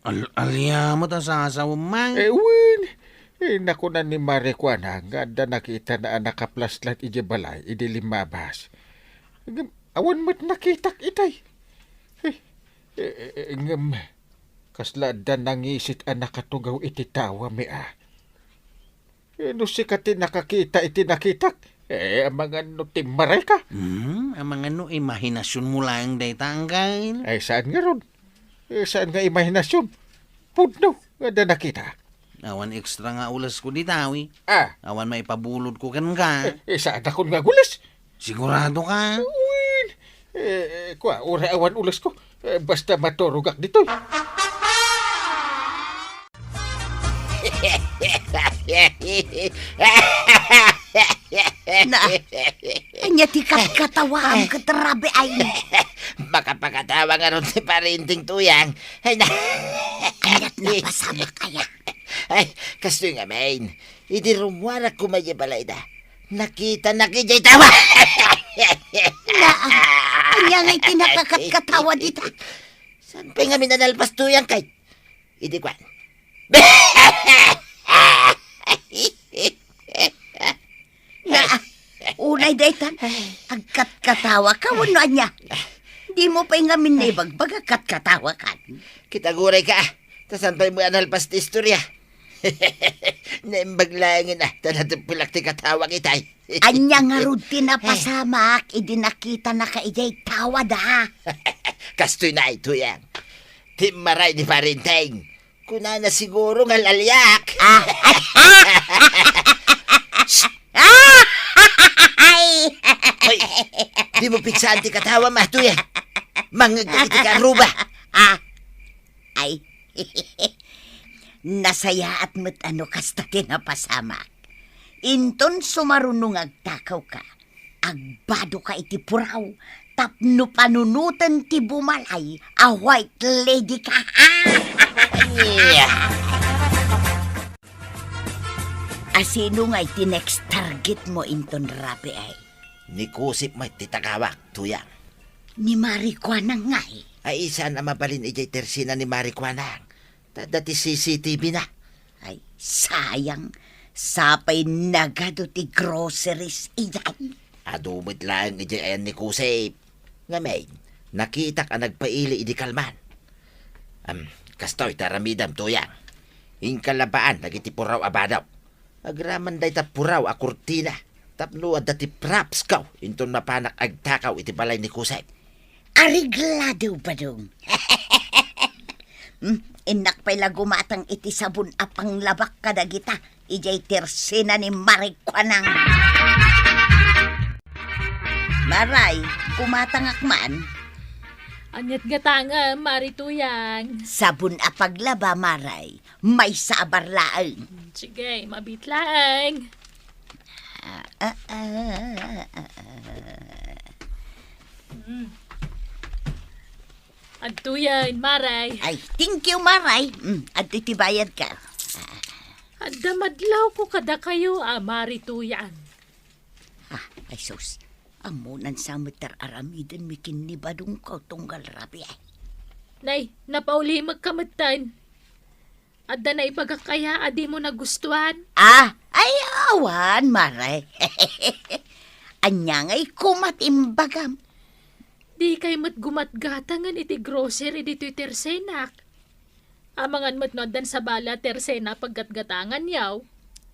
Al-alia met a sasawem, Mang? Eh, wen. Eh, nakunan ni Mari Kuanang nga adda nakitana a naka-flashlight idiay balay idi limmabas. Ngem, awan met nakitak itay. Eh, eh, eh, ngem, kasla adda nangisit a nakatugaw iti tawami a. Eh, no sika ti nakakita iti nakitak, eh, amangan no timmarayka. Hmm, amangan no imahinasyonmo laeng dayta, Angkal? Ay, saan ngarud? Eh, saan nga imahinasyonmo? Pudno nga adda nakita. Awan extra nga ulesko dita, wi. Ah. Awan maipabulodko kenka. Eh, eh, saanakon nga agules? Sigurado ka? Wen. Eh, eh, kua, uray awan ulesko. Eh, basta maturogak ditoy. Na, ania ti katkatawaam ket rabiim? Makapakatawa ngarud ti Pari Enteng, Tuyang. Ay, na. Ania ti napasamak aya? Ay, kastoy ngamin. Idi rummuarak koma idiay balayda, nakitanak idiay tawa. Na, ania ngay ti nakakatkatawa dita? Saan pay ngamin a nalpas, Tuyang, kay? Idi kuan. Na, unay daytan, agkatkatawaka wenno ania? Dimo pay ngamin naibagbag a katkatawakan. Kitaguray ka, ta saan pay met a nalpas ti istoria? Naimbag laengen a, ta nateppelak ti katawak itay. Ania ngarud ti napasamak idi nakitanaka idiay tawada? Kastoy na, Tuyang. Timmaray ni Pari Enteng. Kunana siguro nga al-aliak. Ah. Ay. Hoy, dimo piksaan ti katawam, Tuyang. Mangngeg iti karuba. Ah. Ay. Nasayaat met a no kasta ti napasamak. Inton sumaruno nga agtakawka, agbadoka iti puraw, tapno panunoten ti bumalay a white lady ka. Yeah. Asino ngay ti next target mo inton rabii? Ni Kusip met ti tagawak, Tuyang. Ni Marijuana ngay? Ay, saan a mabalin idiay tersena ni Marijuana? Ta adda ti C C T V na. Ay, sayang. Sapay nagadu ti groceries idiay. Adu met laeng idiay ayan ni Kusip. Ngamin, nakitak a nagpaili idi kalman. Am, kastoy ti aramidem, Tuyang. Inka labaan dagiti puraw a badaw. Agraman dayta puraw a kurtina tapno adda ti props ko inton mapanak agtakaw iti balay ni Kusip. Areglado, Badong. Hmm, innak pay la gumatang iti sabon a panglabak kadagita idiay tersena ni Marijuana. Maray, gumatangak man. Aniat gatangem, Mari Tuyang? Sabon a paglaba, Maray. Maysa a bar laeng. Sige, mabit laeng. Ah, ah, ah, ah, ah. Mm. Adtoyen, Maray. Ay, thank you, Maray. Mm, adtoy ti bayad ka. Adda madlawko kadakayo a Mari Tuyang. Ah, ay sus. Ammonan sa met ti ar-aramidenmi ken ni Badongko tunggal rabii. Nay, napaulimekka metten. Adda naibagak aya a dimo nagustuan? Ah, ay, awan, Mare. Ania ngay koma ti imbagam? Dikay met gumatgatangen iti grocery ditoy tersenak. Amangan met no addan sabali a tersena a paggatgatanganyo.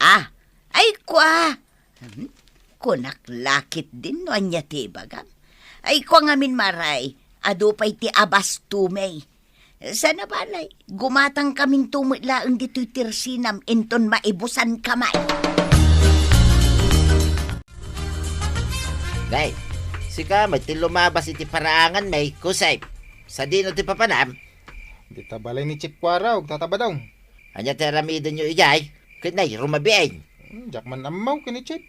Ah, ay kua. Hmm? Kunak la ketdin no ania ti ibagam. Ay kua ngamin, Maray, adu pay ti abastomi. Sana balay, gumatangkaminto met laeng ditoy tersenam inton maibusanka met. Nay, sika met ti lumabas iti paraanganmi, Kusip. Sadino ti papanam? Dita balay ni Chief Kuarog, Tata Badong. Ania ti aramidenyo idiay? Ket nay, rumabiin. Hmm, diak man ammo ken ni Chief.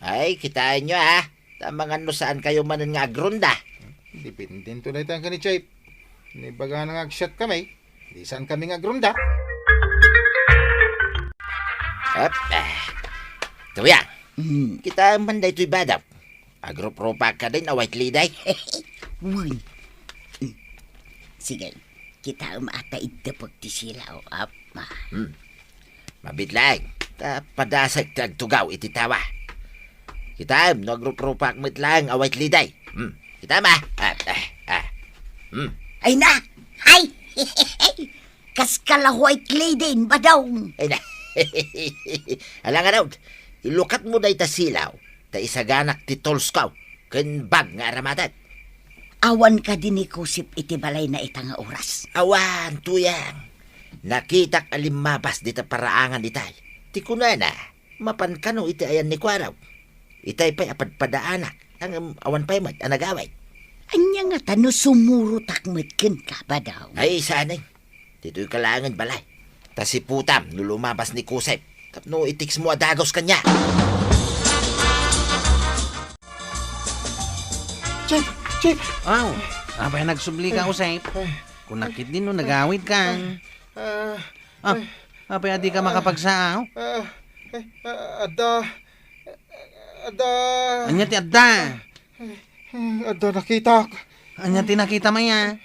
Ay, kitaenyo, ah. Ta amangan no saankayo manen nga agronda. Dependento dayta ken ni Chief. Ni bagana nga agsiatkami, di saankami nga agronda. Ep, eh. Tuyang. Hmm. Kitaem man daytoy badaw. Agruprupak kadin a white lady. Wen. Hmm. Sige. Kitaem a ta iddepek ti silaw, apma. Hmm. Mabit laeng, ta padasek ti agtugaw iti tawa. Kitaem no agruprupak met laeng a white lady. Hmm. Kitaem, ah. Ah, ah, ah. Hmm. Ay na! Ay! Kaskala white lady, Badong. Ay na. Ala ngarud, ilukatmo dayta silaw, ta isaganak ti tolskaw ken bag nga aramaten. Awan kadi ni Kusip iti balayna ita nga oras? Awan, Tuyang. Nakitak a limmabas dita paraangan itay. Ti kunana, mapan kano iti ayan ni Kuarog. Itay pay a padpadaanak, ngem awan pay met a nagawid. Ania ngata no sumurotak met kenka, Badong? Ay, saan. Ditoyka laengen balay. Ta siputam no lumabas ni Kusip tapno i-text mo a dagus kaniak. Chief! Chief! Aw, apay nagsublika, Kusip? Kunak ketdin no nagawidka. Ah, Ah, apay a dika makapagsaaw? Ah, eh, ah, adda, adda. Ania ti adda? Eh, adda nakitak. Ania ti nakitam aya?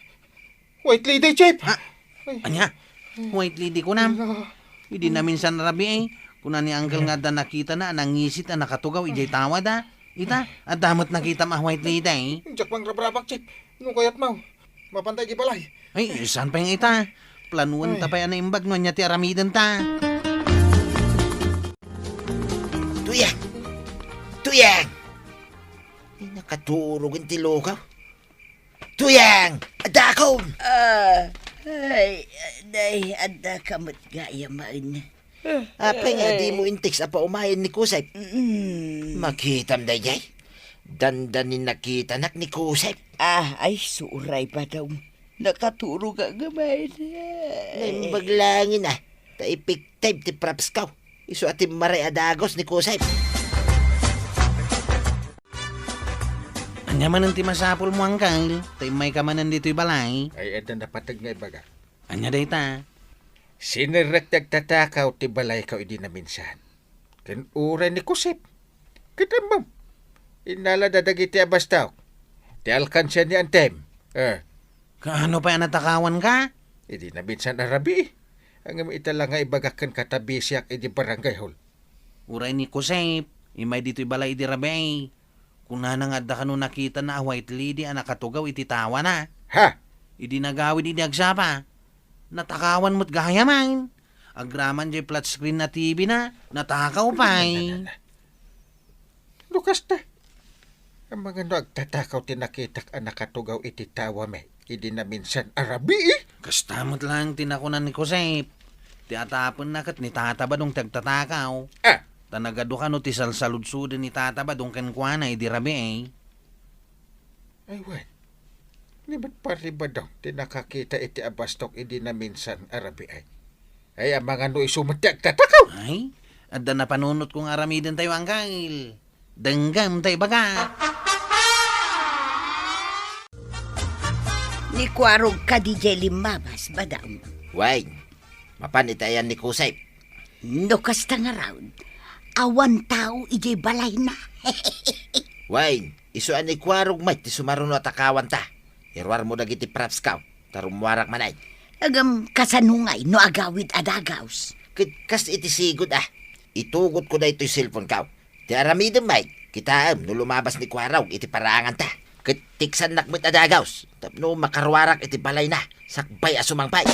White lady, Chief! Ah, ay. Ania? White lady kunam? Ala. Idi naminsan rabii, kuna ni Uncle nga adda nakitana a nangisit a nakatugaw idiay tawad, a. Ita, adda met nakitam a white lady. Diak mangrabrabak, Chief. No kayatmo, mapanta idiay balay. Ay, saan pay nga ita? Planuenta pay a naimbag no ania ti aramidenta. Tuyang! Tuyang! Ay, nakaturogen ti lukaw. Tuyang! Addakom! Ah, ay, nay, addaka met gayam. Apay nga dimo in-text a paumayen ni Kusip? Mm. Makitam daydiay. Dandani nakitanak ni Kusip. Ah, ay, suray, Badong. Nakaturog a ngamin. Naimbag laengen, a. Ta effective ti props ko. Isu a timmaray a dagus ni Kusip. Ania manen ti masapulmo, Angkel, ta immayka manen ditoy balay? Ay, adda napateg nga ibaga. Ania dayta? Sinerrek ti agtatakaw ti balaykaw idi naminsan. Ken uray ni Kusep. Ket ammom, innalada dagiti abastok. Ti alkansia ni Antem. Eh. Kaano pay a natakawanka? Idi naminsan a rabii. Ngem ita la nga ibagak kenka ta bisiak idi barangay hall. Uray ni Kusep, immay ditoy balay idi rabii. Kunana nga adda kano nakitana a white lady a nakatugaw iti tawana. Ha? Idi nagawid idi agsapa, natakawan met gayamen. Agraman jay flat screen a T V na, natakaw pay. No kasta, amangan no agtatakaw ti nakitak a nakatugaw iti tawami idi naminsan a rabii? Kasta met laeng ti nakunan ni Josep. Ti atapenna ket ni Tata Badong ti agtatakaw. Ah! Ta nagadu kano ti salsaludsoden ni Tata Badong kenkuana idi rabii. Ay, wen. Ni met Pari Badong ti nakakita iti abastok idi naminsan a rabii. Ay, amangan no isu met ti agtatakaw. Ay, adda napanunotko nga aramidentayo, Angkel. Denggem ta ibaga. Ni Kuarog kadi jay limmabas, Badong. Wen, mapan iti ayan ni Kusep. No kasta ngarud, awan tao idiay balayna. Wen, isu a ni Kuarog met ti sumaruno a takawanta. Iruarmo dagiti propskaw, ta rummuarak manen. Ngem kasano ngay no agawid a dagaws? Ket kas iti sigud a, itugotko daytoy cellphonekaw. Ti aramidem met, kitaem no lumabas ni Kuarog iti paraanganta. Ket tiksannak met a dagaws tapno makaruarak iti balayna sakbay a sumangpet.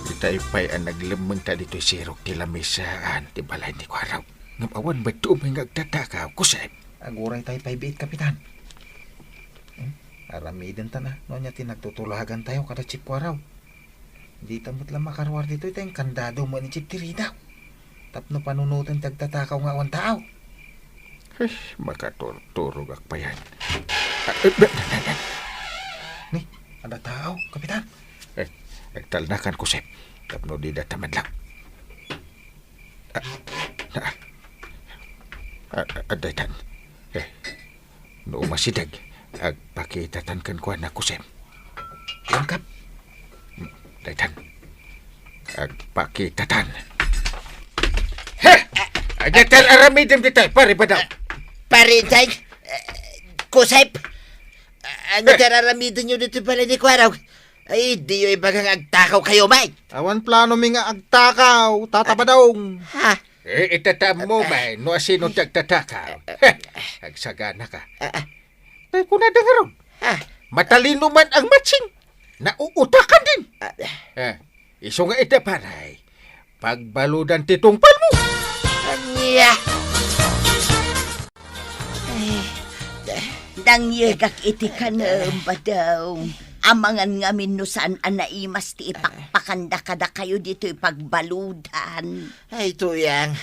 Itay pay a naglemmengta ditoy sirok ti lamisaan ti balay ni Kuarog. Ngem awan met ti umay nga agtatakaw, Josep. Aguray tay pay biit, Kapitan. Hmm? Aramidenta na no ania ti nagtutulagantayo kada Chief Kuarog. Dita met la makaruar ditoy ta inkandado met ni Chief ti ridaw. Tapno panunoten ti agtatakaw nga awan tao. Ay, makaturturogak payen. Ah, eh, be-, be-, be-, be-, Ni, adda tao, Kapitan. Eh, agtalnakan, Josep. Tapno dida ta madlaw. Ah, na, ah, ah, daytan. Eh, no umasideg, agpakitatan kenkuana, Josep. Wen, Kap. Daytan. Agpakitatan. He! Ania ti aramidem dita, Pari Badong? Pari Inday, eh, Josep, ania ti aramidenyo ditoy balay ni Kuarog? Ay, diyo ibaga nga agtakawkayo met. Awan planomi nga agtakaw, Tata Badong. Ha? Eh, ita ta ammo met no asino ti agtatakaw. He, agsaganaka. Ah, ah. Tay kunada ngarud. Ah. Matalino man ang matching. Nauutakan din. Ah. Eh, isu nga ita, pare. Pagbaludan ti tungpalmo. Ania? Ay, da- Nangyegak iti kanem, Badong. Amangan ngamin no saan a naimas ti ipakpakanda kadakayo ditoy pagbaludan. Ay, Tuyang,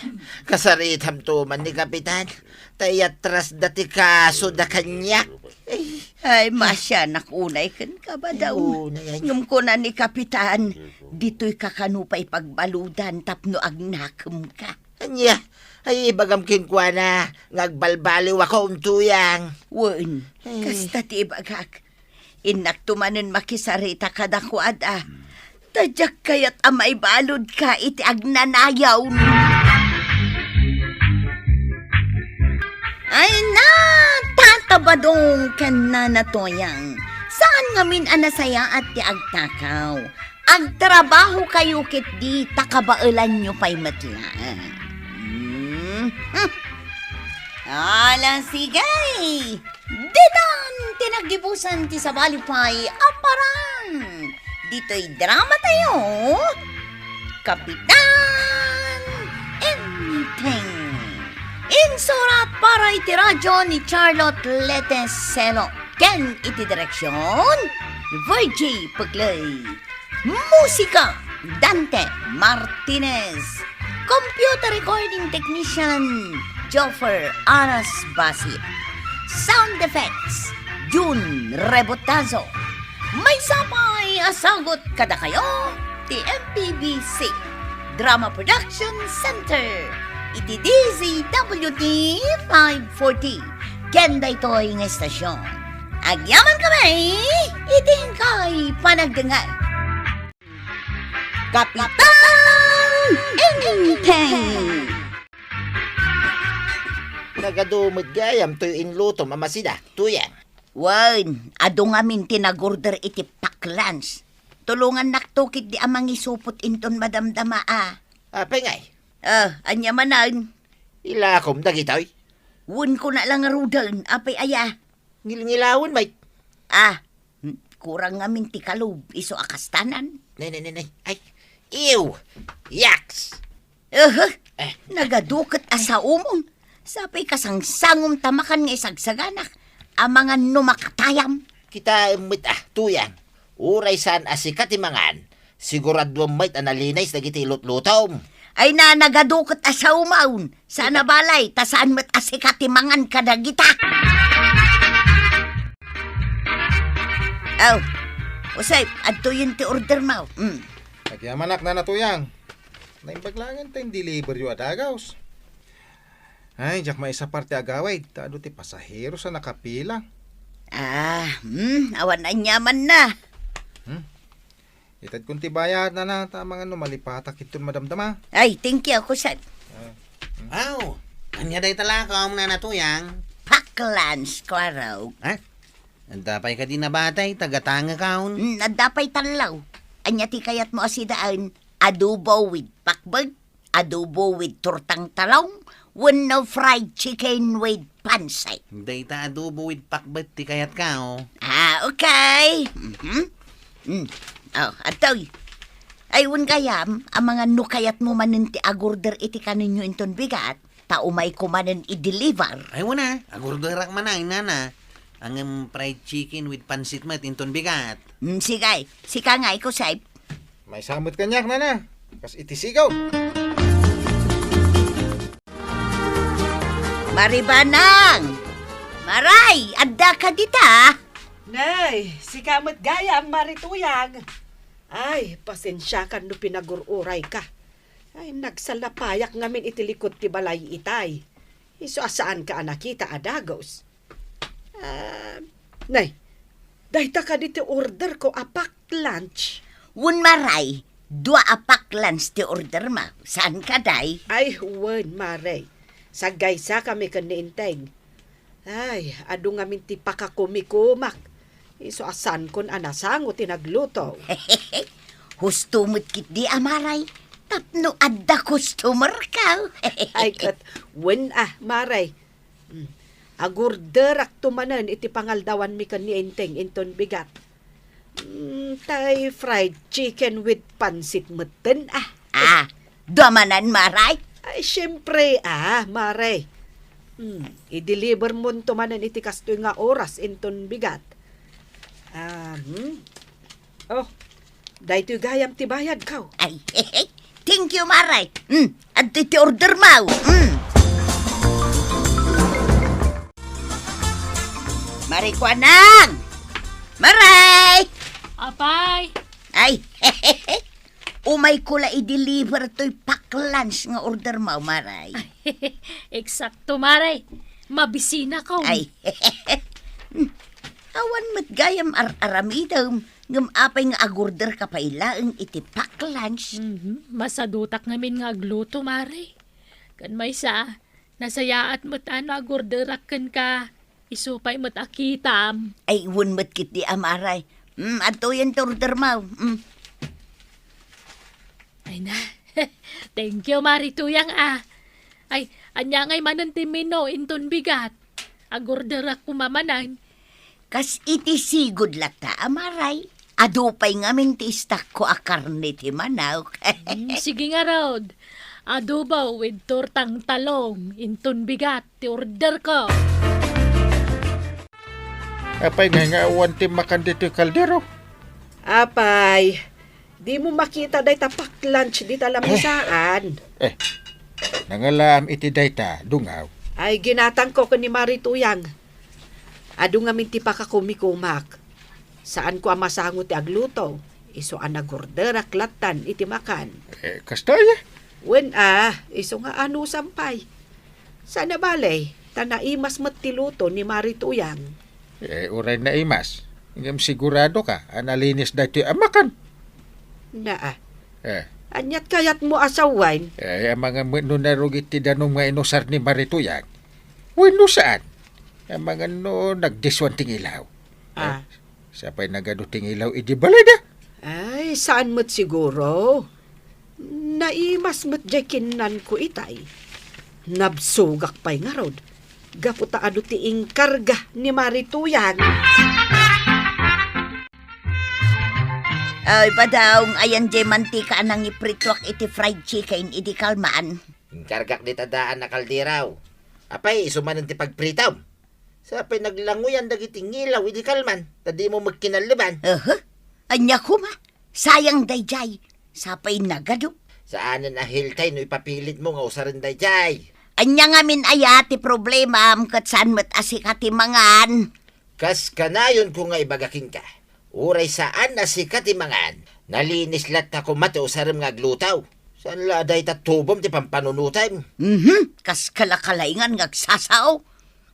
kasaritamto man ni Kapitan. Ta iyatrasda ti kasoda kaniak. Ay. Ay, maasianak unay kenka, Badong. Unay. Ngem kuna ni Kapitan, ditoyka kano pay pagbaludan tapno agnakemka. Ania? Ay, ibagam kenkuana nga agbalbaliwakon, Tuyang. Wen, Ay. Kasta ti ibagak. Innakto manen makisarita kadakuada. Ta diak kayat a maibaludka iti agnanayon. Ay na, Tata Badong ken Nana Tuyang, saan ngamin a nasayaat ti agtakaw. Agtrabahokayo ketdi ta kabaelanyo pay met laeng. Hmm. Ala, sige. Ditan ti naggibusan ti sabali pay a parang ditoy drama tayo, Kapitan Enteng. Insurat para iti radyo ni Charlotte Leteselo ken iti direksyon ni Virgie Pugley. Musika, Dante Martinez. Computer recording technician, Joffer Aras Basi. Sound effects, Jun Rebotazo. Maysa pay a sagut kadakayo ti M P B C Drama Production Center. Iti D Z W T five forty, ken daytoy nga estasion, agyaman kami iti inkay panagdengngeg. Kapitan Enteng! Nagadu met gayam toy inlutom a masida, Tuyang. Wen, adu ngamin ti nagorder iti pack lunch. Tulongannakto ketdi a mangisupot inton madamdama a. Apay ngay? Ah, ania manen? Ilakom dagitoy? Wen, kuna la ngaruden, apay aya? Ngilngilawen, mate. Ah, hmm, kurang ngamin ti kalub, isu a kastanan. Nay, nay, nay, nay. Ay, ew! Yaks! Aha, eh, nagadu ket a saomon. Sapay kasangsangom ta makan nga isagsaganak. Amangan no makatayam. Kitaem met a, Tuyang. Uray saan a sika ti mangan, siguraduem met a nalinis dagiti ilutlutom. Ay na, nagadu ket a saomon. Sana balay, ta saan met a sika ti mangan kadagita. Aw, Jose, adtoyen ti order mo. Mm. Agyamanak, Nana Tuyang. Naimbag laeng ta in-deliver yo a dagaws. Ay, diak maisapar ti agawid, ta adu ti pasaheros a nakapila. Ah, hmm, awan aniamanna. Hmm? Itedkon ti bayad, Nana, ta amangan no malipatak inton madamdama. Ay, thank you, Kusan. Ah, hmm. Aw, ania dayta lakom, Nana Tuyang? Pack lunch, Kuarog. Ha? Adda pay kadi nabatay, tagatangekon? Hmm, adda pay tallo. Ania ti kayatmo a sidaen? Adobo with pakbet? Adobo with tortang talong, wenno fried chicken with pancit. Dayta adobo with pakbet ti kayatko. Ah, okay. Mhm. Mm. Oh, adtoy. Ay, wen gayam, amangan no kayatmo manen ti agorder iti kanenyo inton bigat, ta umayko manen i-deliver. Ay, wen a, agorderak manen, Nana. Ngem fried chicken with pancit met inton bigat. Mm, sige, sika ngay, Kusep. Maysa met kaniak, Nana. Kas iti sigaw. Maribanang! Maray, adda ka dita? Nay, sika met gayam, Mari Tuyang. Ay, pasensiakan no pinagur-urayka. Ay, nagsalapayak ngamin iti likud ti balay itay. Isu a saanka a nakita a dagus. Ah, nay, dayta kadi ti orderko a pack lunch? Wen, Maray, dua a pack lunch ti ordermo. Saan kadi? Ay, wen, Maray. Saggaysakami ken ni Enteng. Ay, adu ngamin ti pakakumikumak. Isu a saankon a nasango ti nagluto. Husto met ketdi a, Maray, tapno adda customerko. Ay, ket wen a, Maray. Mm. Agorderakto manen iti pangaldawanmi ken ni Enteng inton bigat. Mm, tay fried chicken with pancit metten a. Ah, dua manen, Maray? Ay, siempre a, Maray. Mm, i-delivermonto manen iti kastoy nga oras inton bigat. Ah, hmm. Oh, daytoy gayam ti bayadko. Ay, thank you, Maray. Hmm, adtoy ti ordermo. Hmm. Mari Kuanang! Maray! Apay! Ay, umayko la i-deliver toy pack lunch nga ordermo, Maray. Eksakto, Maray. Mabisinako. Ay, awan met gayam ar-aramidem, ngem apay nga agorderka pay laeng iti pack lunch? Mhm. Masadutak ngamin nga agluto, Maray. Ken maysa, nasayaat met a no agorderak kenka, isu pay met a kitam. Ay, wen met ketdi a, Maray. Mm, adtoyen ti ordermo. Mm. Ay na. Thank you, Mari Tuyang a. Ay, ania ngay manen ti menu inton bigat? Agorderak koma manen. Kas iti sigud latta a, Maray. Adu pay ngamin ti istakko a karne ti manok. Mm, sige ngarud. Adobo with tortang talong, inton bigat ti orderko. Apay ngay nga awan ti makan ditoy kaldero? Apay, dimo makita dayta pack lunch dita lamisaan? Eh, nangalaam iti dayta, dungaw. Ay, ginatangko ken ni Mari Tuyang. Adu ngamin ti pakakumikumak. Saanko a masango ti agluto, isu a nagorderak lattan iti makan. Eh, kastoy? Wen a, isu nga anusam pay. Saan a bale, ta naimas met ti luto ni Mari Tuyang. Eh, uray naimas. Ngem siguradoka a nalinis daytoy a makan. Naa. Eh. Aniat kayatmo a sawen? Eh, amangan met no narugit ti danum nga inusar ni Mari Tuyang. Wenno saan? Amangan no nagdiswan ti ngilaw. Ah. Eh, sapay nagadu ti ngilaw idi balayda. Ay, saan met siguro? Naimas met jay kinnanko itay. Nabsogak pay ngarud. Gapu ta adu ti inkarga ni Mari Tuyang. Ay, Badong, ayan jay mantika a nangiprituak iti fried chicken idi kalman. Inkargak dita daan a kaldero. Apay, isu manen ti pagpritom? Sapay naglanguyan dagiti ngilaw idi kalman, ta dimo met kinalleban. Aha. Ania koma? Sayang dayjay. Sapay nagadu. Saanen a healthy no ipapilitmo nga usaren dayjay. Ania ngamin aya ti problemam ket saan met a sika ti mangan? Kas kanayonko nga ibaga kenka, uray saan a sika ti mangan, nalinis latta koma ti usarem nga agluto. Saan la a dayta tubom ti pampanunotem? Mhm, kas kalakalaingan nga agsasao.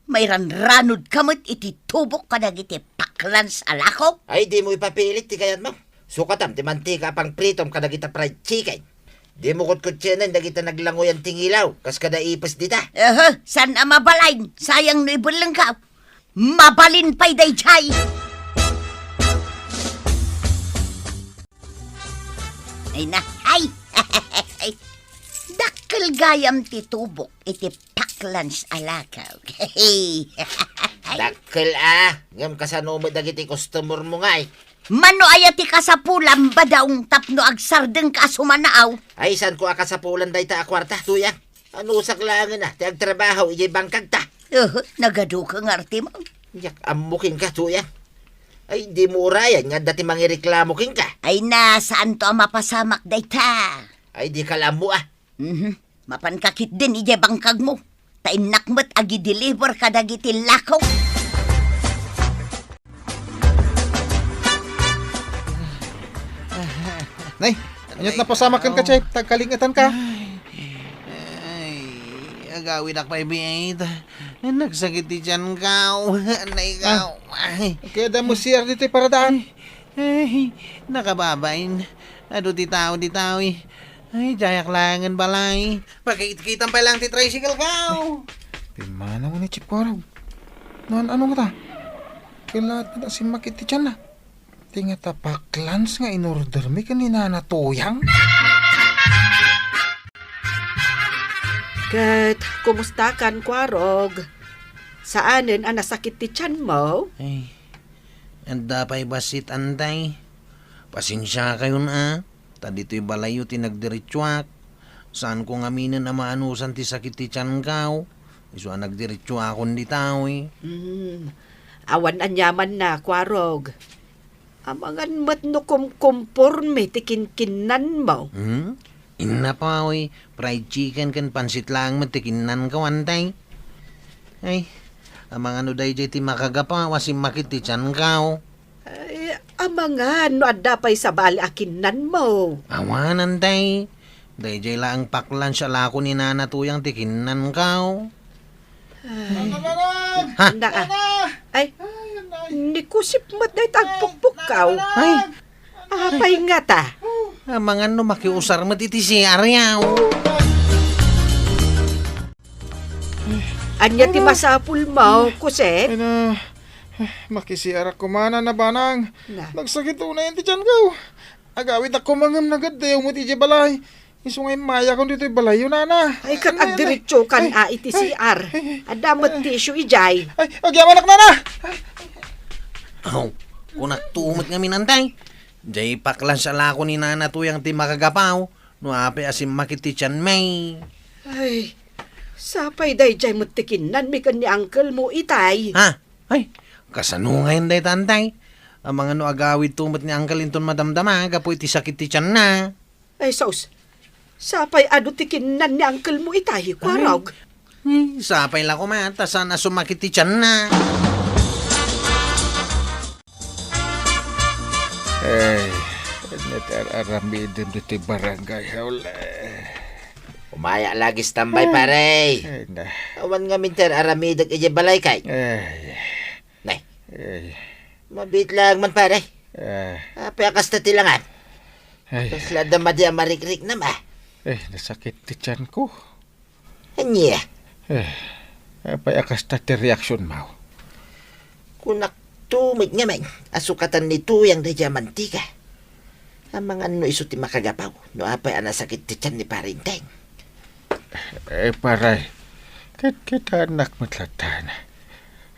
Mairanranodka met iti tubok kadagiti paklans a lako. Ay, dimo ipapilit ti kayatmo. Sukatam ti mantika a pangpritom kadagita fried chicken. Dimo kutkutsenen dagita naglanguyan ti ngilaw, kas kada ipes dita. Aha, saan a mabalin? Sayang no ibellengka. Mabalin pay dayjay. Ay na, ay! Dakkel gayam ti tubok iti paklans a lako. Dakkel a, ngem kasano met dagiti customer mo ngay? Mano aya ti kasapulam, Badong, tapno agsardengka a sumanaaw? Ay, saanko a kasapulan dayta a kuarta, Tuyang. Anusak laengen a ti agtrabaho idiay bangkagta. Eh, nagaduka nga artimo. Diak ammo kenka, Tuyang. Ay, dimo urayan nga adda ti mangireklamo kenka. Ay na, saanto a mapasamak dayta? Ay, dika la ammo a. Mhm. Mapanka ketdin idiay bangkagmo. Ta innak met agideliver kadagiti lako. Nay, aniat napasamak kenka, Chay? Tagkalingetanka. Ay, ay, agawidak pay biit. Nagsakit ti tianko. Nay, ah, ay. Kaya damo C R ditoy paradaan. Ay, nakababain. Adu ti tao ditoy. Ay, diayak laengen balay. Pakitkitam pay laeng ti tricycle ko. Pimmanaw ni Chief Kuarog. Naan-ano ngata? Kailangan na simmakit ti tianna. Ti ngata paklans nga in-order mi ken ni Nana Tuyang. Ket, kumusta kan, Kuarog? Saanen a nasakit ti tianmo? Ay, adda pay bassit, Antay. Pasensiakayon a, ta ditoy balayyo ti nagdiretsuak. Saanko ngaminen a maanusan ti sakit ti tianko. Isu a nagdiretsuakon ditoy. Hmm. Awan aniamanna, Kuarog. Amangan met no kumkumporme ti kinkinnanmo. Hmm? Inna pay, fried chicken ken pansit laeng met ti kinnanko, Antay. Ay, amangan no daydiay ti makagapu a simmakit ti tianko. Ay, amangan no adda pay sabali a kinnanmo. Awan, Antay. Daydiay laeng paklans a lako ni Nana Tuyang ti kinnanko. Ay. Ha? Naa. Ay, ni Kusip met dayta agpukpukkaw. Ay. Apay ngata? Amangan no makiusar met iti C R yaw. Ania ti masapulmo, Kusip? Ay na, maki-C R ak koma, Nana Banang. Na. Nagsakit unay ti tianko. Agawidak koma ngem nagaddayaw met idiay balay. Isu nga immayakon ditoy balayyo, Nana. Ay, ket agdiretsokan a iti C R. Adda met tissue idiay. Ay, agyamanak, Nana! Aw, kunakto met ngamin, Antay. Diay paklans a lako ni Nana Tuyang ti makagapu, no apay a simmakit ti tianmi. Ay, sapay daydiay met ti kinnanmi ken ni uncle mo itay. Ha? Ay, kasano ngayen dayta, Antay? Amangan no agawidto met ni uncle inton madamdama gapu iti sakit ti tianna. Ay, sus. Sapay adu ti kinnan ni uncle mo itay, Kuarog. Ay, sapay la koma, ta saan a sumakit ti tianna. Ay, ania ti ar-aramidem ditoy barangay hall? Umayak lagi standby, pare. Ay, na. Awan ngamin ti ar-aramidek idiay balay kay. Ay. Nay. Ay. Mabiit lang man, pare. Ah. Apay a kasta ti langan? Ay. Kasla adda madi a marikriknam, ah. Eh, nasakit ti tiyan ko. Ania? Eh, apay a kasta ti reaksionmo? Kunakto met ngamin a sukatan ni Tuyang daydiay a mantika. Amangan no isu ti makagapu, no apay a nasakit ti tiyan ni Pare Enteng. Eh, pare, ket kitaennak met latta.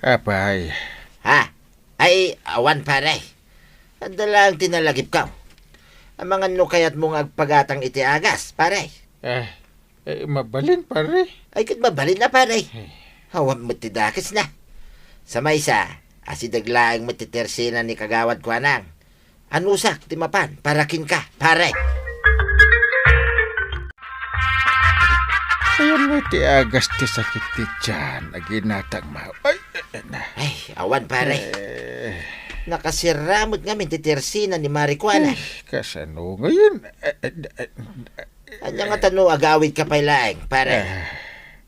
Apay. Ha? Ay, awan, pare. Adda laeng ti nalagipko. Amangan no kayatmo nga agpagatang iti agas, pare. Eh, eh, mabalin, pare. Ay, ket mabalin a, pare. Eh. Awan met ti dakesna. Sa maysa, asideg laeng met ti tersena ni Kagawad Kuanang. Anusak ti mapan para kenka, pare. Ayan met ti agas ti sakit ti tiyan, aginatang ma-, ay, eh, na. Ay, awan, pare. Eh. Nakasirra met ngamin ti tersena ni Mare Kuanang. Ay, kasano ngayon? Eh, eh, eh, Ania ngata no agawidka pay laeng, pare? Ah.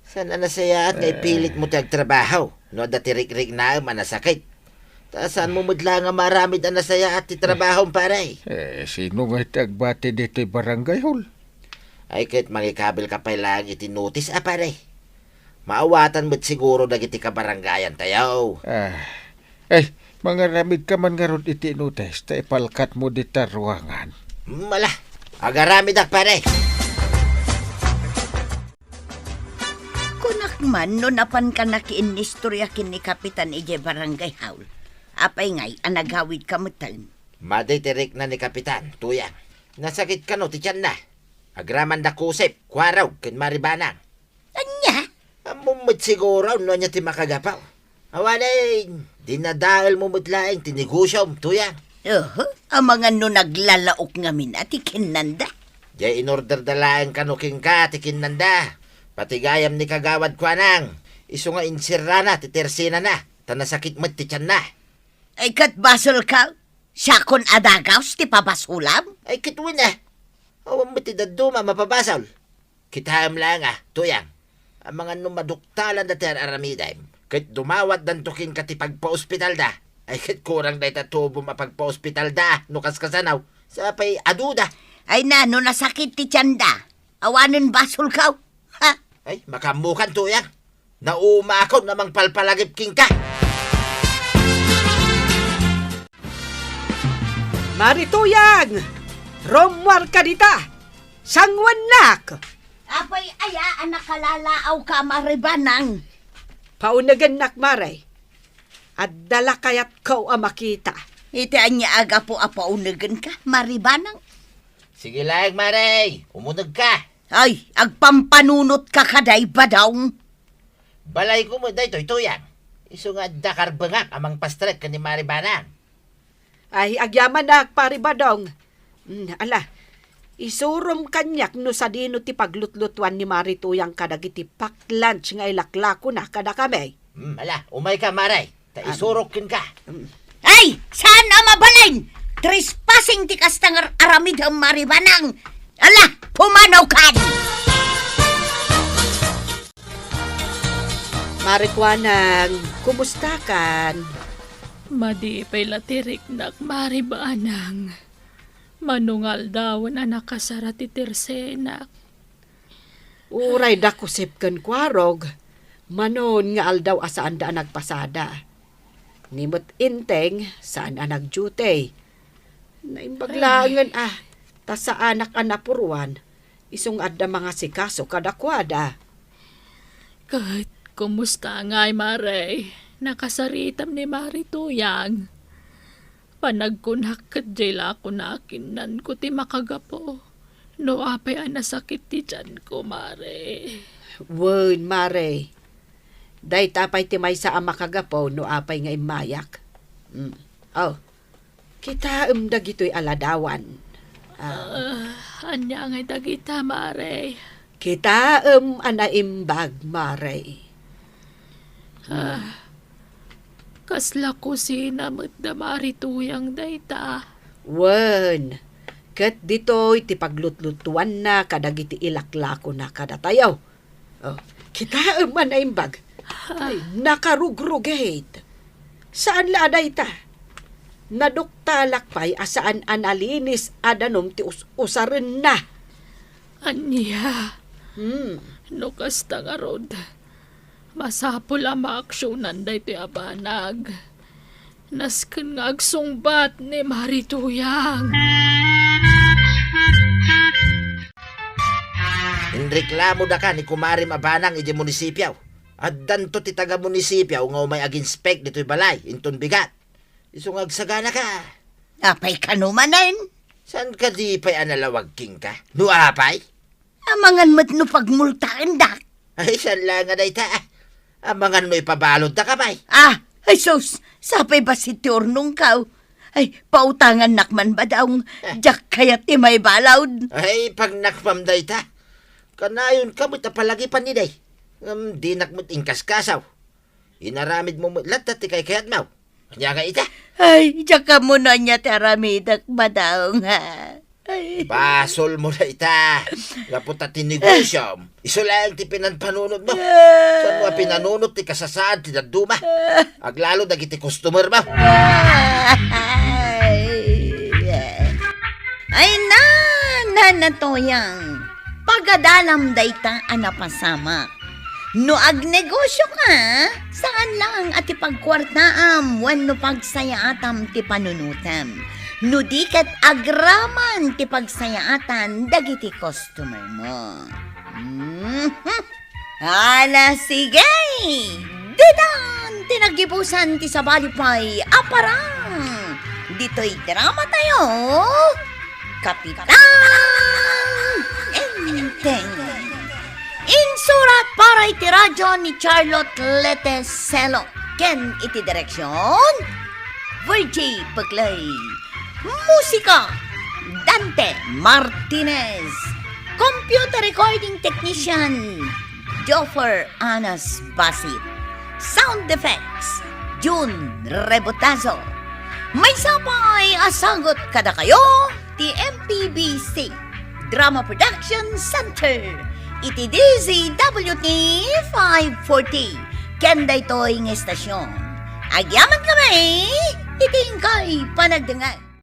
Saan a nasayaat nga ipilitmo ti agtrabaho? No adda ti rikriknam a nasakit. Ta saanmo met laeng a maaramid a nasayaat ti trabahom, pare? Eh, sino nga ti agbati ditoy barangay hall? Ay, ket mangikabelka pay laeng iti notice a, pare. Maawatan met siguro dagiti kabarangayantayo. Ah. Eh, mangaramidka man ngarud iti notice ta ipalkatmo dita ruangan. Mala, agaramedak, pare. Kunak man no napanka nakiinnistoria ken ni Kapitan idiay barangay hall. Apay ngay a nagawidka metten? Madi ti rikna ni Kapitan, Tuyang. Nasakit kano ti tianna. Agramanda kusip, kuarog, ken maribanang. Ania? Ammom met siguro no ania ti makagapu. Awanen, dinadaelmo met laeng ti negosiom, Tuyang. Oho, amangan no naglalaok ngamin a ti kinnanda. Diay inorderda laeng kano kenka ti kinnanda. Pati gayam ni Kagawad Kuanang, isu nga insirrana ti tersenana, ta nasakit met ti tianna. Ay, ket basolka? Siakon a dagaws ti pabasolam? Ay, ket wen a. Awan met ti dadduma a mapabasol. Kitaem laeng a, Tuyang. Amangan no maduktalanda ti ar-aramidem, ket dumawatdanto kenka ti pagpaospitalda. Ay, ket kurang dayta tubom a pagpaospitalda, no kaskasano. Sapay aduda. Ay na, no nasakit ti tianda, awanen basolkaw. Ha? Ay, makaammokan, Tuyang. Naumakon a mangpalpalagip kenka. Mari Tuyang! Rummuarka dita! Sanguennak! Apay aya a nakalalaawka, Mari Banang? Paunegennak, Mare. Adda la kayatko a makita. Iti ania a gapu a paunegenka, Mari Banang? Sige laeng, Mare. Umunegka. Ay, agpampanunotka kadi, Badong. Balayko met daytoy, Tuyang. Isu nga adda karbengak a mangpastrek ken ni Mari Banang. Ay, agyamanak, Pari Badong. Mm, ala, isurom kaniak no sadino ti paglutlutuan ni Mari Tuyang kadagiti pack lunch nga ilaklakona kadakami. Mm, ala, umayka, Mare. Ta isurok kenka. Ay! Saan a mabalin? Trespassing ti kasta nga aramidem, Mari Banang. Ala, pumanawkan! Mari Kuanang, kumustakan? Madi pay la ti riknak, Mari Banang. Mano nga aldawen a nakasara ti tersenak. Uray da kusip ken kuarog, manon nga aldaw a saanda a nagpasada. Ni met Enteng, saan a nagdiute. Naimbag laengen a, ta saanak a napuruan, isu nga adda mangasikaso kadakuada. Ket kumusta ngay, Mare? Nakasaritam ni Mari Tuyang? Panagkunak ket diay la kunak kinnanko ti makagapu. No apay a nasakit ti tianko, Mare. Wen, Mare. Dayta pay ti maysa a makagapu no apay nga immayak. Mm. Oh, kitaem dagitoy a ladawan. Ah. Ah, ania ngay dagita, Mare? Kitaem a naimbag, Mare. Ah, kasla kusina met da Mari Tuyang dayta. Wen, Ket ditoy ti paglutlutuanna kadagiti ilaklakona kadatayo. Oh, kitaem a naimbag. Ay, nakarugrugit. Saan la a dayta. Naduktalak pay a saan a nalinis a danum ti us-, usarenna. Ania? Hmm. No kasta ngarud, masapul a maaksionan daytoy a banag. Nasken nga agsungbat ni Mari Tuyang. Inreklamoda ka ni kumarim a banag idiay munisipio. Addanto ti taga-munisipio nga umay aginspek ditoy balay, inton bigat. Isu nga agsaganaka. Apay kano manen? Saan kadi pay a nalawag kenka? No apay? Amangan met no pagmultaendak. Ay, saan la nga dayta, ah. Amangan no ipabaludda ka pay. Ah, ay sus, sapay bassit ti urnongkaw. Ay, pautangannak man, Badaong. Ah. Diak kayat ti maibalud. Ay, pagnakpam dayta. Kanayon ka met a palagipan ni day. Ngem dinak met inkaskasaw. Inaramidmo met latta ti kaykayatmo. Ania nga ita? Ay, diak ammo no ania ti aramidek, Badaong, ha? Ay. Basolmo dayta. Gapu ta ti negosiom, isu laeng ti pinanpanunotmo. Ay. Saan mo a pinanunot ti kasasaad ti dadduma? Aglalo dagiti customermo. Ay. Ay, na, na, na, Tuyang. Pagadalam dayta a napasamak. No agnegosio ka, saan lang a ti pagkuartaam wenno pagsayaatam ti panunotem. No di ket agraman ti pagsayaatan dagiti customer mo. Mhm. Ala, sige! Ditan ti naggibusan ti sabali pay a parang ditoy drama tayo, Kapitan Enteng. Insurat para iti radio ni Charlotte Lete Selo ken iti direksion, Virgie Peclay. Musika, Dante Martinez. Computer recording technician, Joffer Anas Basit. Sound effects, Jun Rebotazo. Maysa pay a sagut kadakayo ti M P B C Drama Production Center iti D Z W T five forty. Ken daytoy nga estasion, agyaman kami iti inkay panagdengngeg.